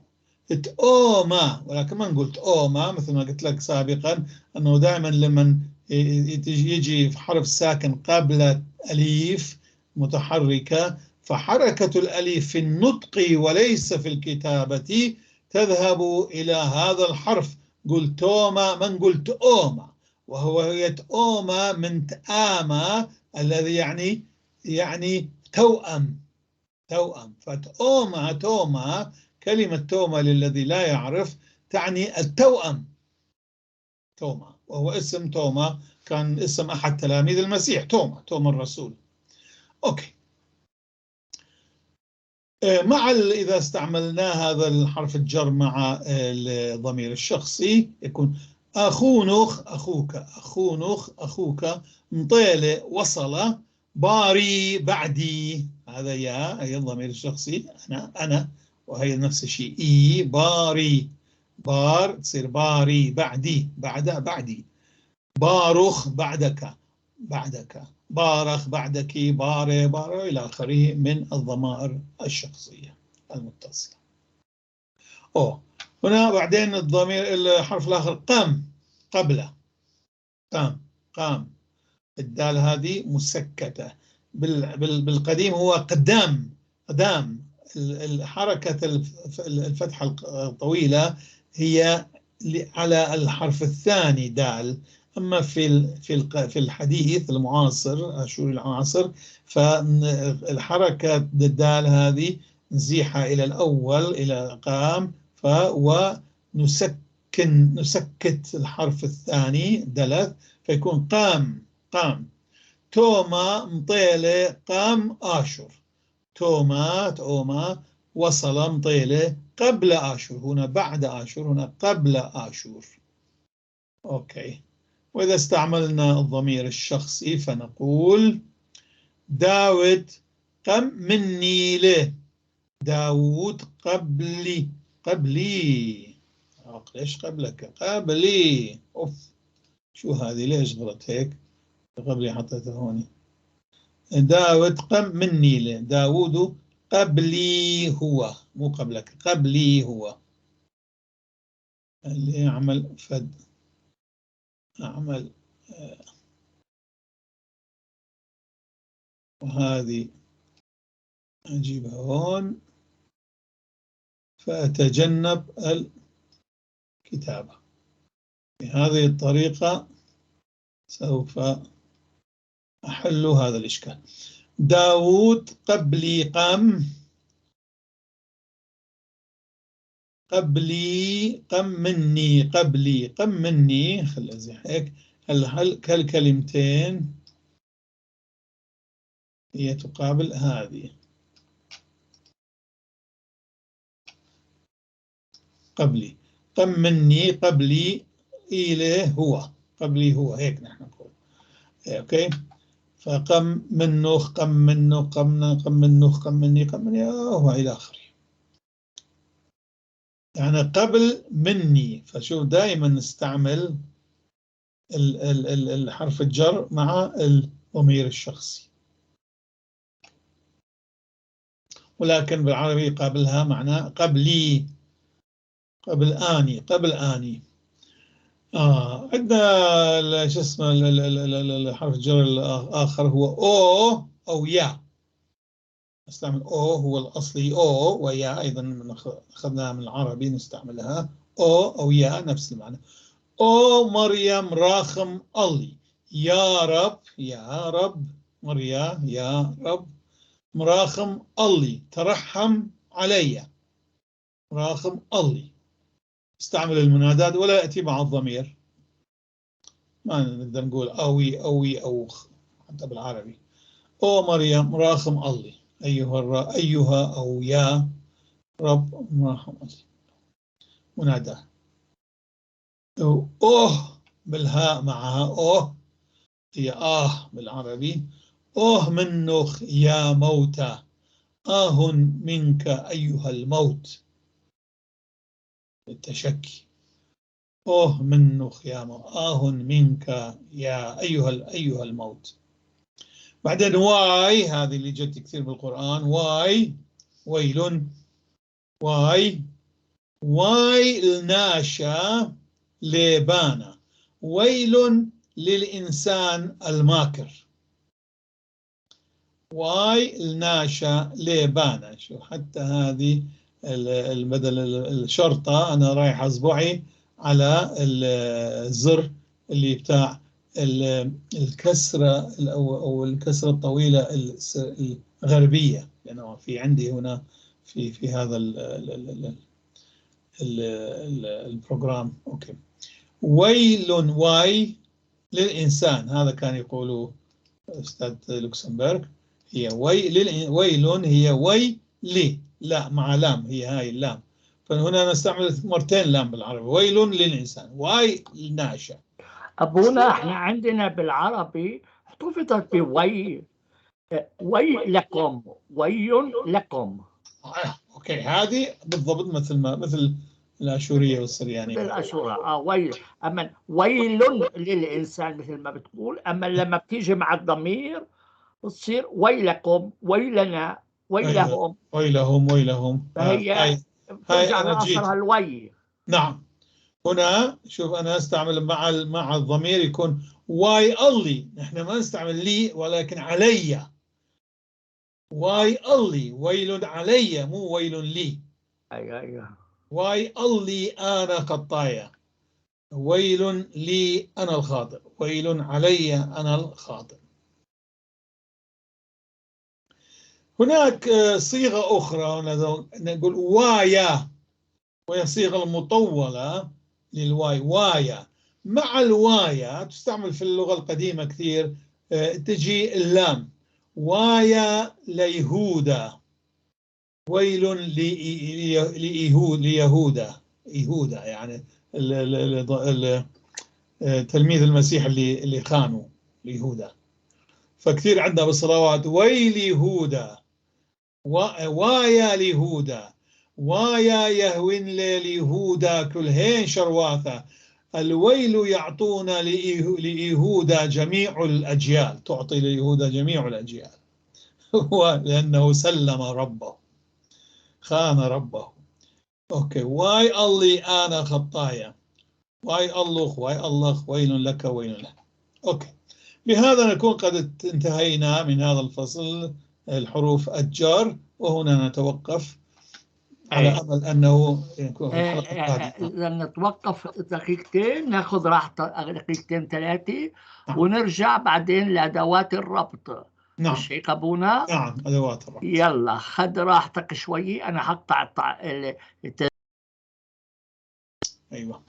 تأوما، ولكن ما نقول تأوما مثل ما قلت لك سابقا، أنه دائما لما يجي في حرف ساكن قبل أليف متحركة، فحركة الأليف في النطق وليس في الكتابة تذهب إلى هذا الحرف. قلت توما، من قلت أوما، وهو يتأوما من تآما الذي يعني توأم. فتأوما توما، كلمة توما للذي لا يعرف تعني التوأم. توما، وهو اسم توما كان اسم أحد تلاميذ المسيح، توما الرسول. أوكي. مع إذا استعملنا هذا الحرف الجر مع الضمير الشخصي يكون أخونخ أخوك، مطيلة وصل، باري بعدي، هذا هي الضمير الشخصي، أنا وهي نفس الشيء، باري بار تصير باري، بعدي، بعدي. بارخ بعدك، بارخ بعدك، باري إلى آخره من الضمائر الشخصية المتصلة. هنا بعدين الضمير الحرف الآخر قام، قبله، قام. الدال هذه مسكتة. بالقديم هو قدام. الحركة الفتحة الطويلة هي على الحرف الثاني دال. أما في الحديث المعاصر، الشوري المعاصر، فالحركة الدال هذه نزيحها إلى الأول إلى قام، ونسكت الحرف الثاني دلث فيكون قام. توما مطيلة قام آشور. توما وصل مطيلة قبل آشور. هنا بعد آشور، هنا قبل آشور. أوكي. وإذا استعملنا الضمير الشخصي فنقول داود قم مني له. داود قبلي. ليش قبلك؟ قبلي. شو هذه؟ ليش غلط هيك؟ قبلي حطيتها هون. داود قم مني له. داود قبلي هو، مو قبلك، قبلي هو. اللي يعمل فد أعمل وهذه أجيبها هون فأتجنب الكتابة. بهذه الطريقة سوف أحل هذا الإشكال. داود قبلي قم. قم مني. خلي زي هيك. هالكلمتين هي تقابل هذه. قبلي قم مني، قبلي إليه هو، قبلي هو، هيك نحن نقول. أوكي. فقم منه، قم منه، قم منه، قم مني، وإلى آخره. يعني قبل مني. فشوف دائما نستعمل الحرف الجر مع الضمير الشخصي، ولكن بالعربي قبلها معناه قبلي، قبل آني. عندنا شو اسمه الحرف الجر الآخر هو أو يا. نستعمل هو الأصلي ويا أيضا أخذناها من العربي نستعملها. أو يا نفس المعنى. مريم راخم الله. يا رب مريم يا رب مراخم الله ترحم علي. مراخم الله. استعمل المنادات ولا يأتي مع الضمير. ما نقدر نقول أو حتى بالعربي. مريم راخم الله. أيها أو يا رب مراخم الله. منادى. بالهاء معها هي بالعربي. منك يا موتى. منك أيها الموت. التشكي. منك يا موت. منك يا أيها الموت. بعدين واي، هذه اللي جت كثير بالقرآن. ويل. واي الناشا ليبانا. ويل للإنسان الماكر. واي الناشا ليبانا. شو حتى هذه بدل الشرطة أنا رايح أصبعي على الزر اللي بتاع الكسرة أو الكسرة الطويلة الغربية، لأنه في عندي هنا في هذا البروجرام. أوكي. ويل واي للإنسان. هذا كان يقوله أستاذ لوكسمبورغ. هي ويل هي لي، لا مع لام، هي هاي اللام. فهنا نستعمل مرتين لام بالعربي. ويل للإنسان. واي الناشئ. أبونا احنا عندنا بالعربي احتفظت بوي لكم. وي لكم. اوكي. هذه بالضبط مثل الاشوريه والسريانيه. بالاشوره ويل، اما ويل للانسان مثل ما بتقول، اما لما بتيجي مع الضمير بتصير ويلكم، ويلنا، ويلهم. ويلهم ويلهم. فهي بترجع أنا جيت. لاصلها الوي. نعم. هنا شوف أنا أستعمل مع الضمير يكون واي الله، نحن ما نستعمل لي ولكن علي. واي الله، ويل علي مو ويل لي. ايوه واي الله أنا خطايا، ويل لي أنا الخاطئ، ويل علي أنا الخاطئ. هناك صيغة أخرى هنا نقول وايا، وهي صيغة المطولة للواي، وايا. مع الوايا تستعمل في اللغة القديمة كثير، تجي اللام، وايا ليهودا، ويل ليهودا، يهودا يعني تلميذ المسيح اللي خانوا ليهودا. فكثير عندنا بالصلوات ويل يهودا، وايا ليهودا، وايا يهوين ليهودا كلهين شرواثة. الويل يعطونا ليهودا جميع الأجيال، تعطي ليهودا جميع الأجيال. هو لأنه سلم ربه، خان ربه. أوكي، واي الله أنا خطايا، واي الله ويل لك ويل لك. أوكي، بهذا نكون قد انتهينا من هذا الفصل، الحروف الجر، وهنا نتوقف على أمل أنه يكون في الحلقة القادمة. نتوقف دقيقتين، ناخذ راحة دقيقتين ثلاثة، ونرجع بعدين لأدوات الربط. نعم. مش هيك أبونا؟ نعم، أدوات الربط. يلا خد راحتك شوي، أنا حقطع أيوة.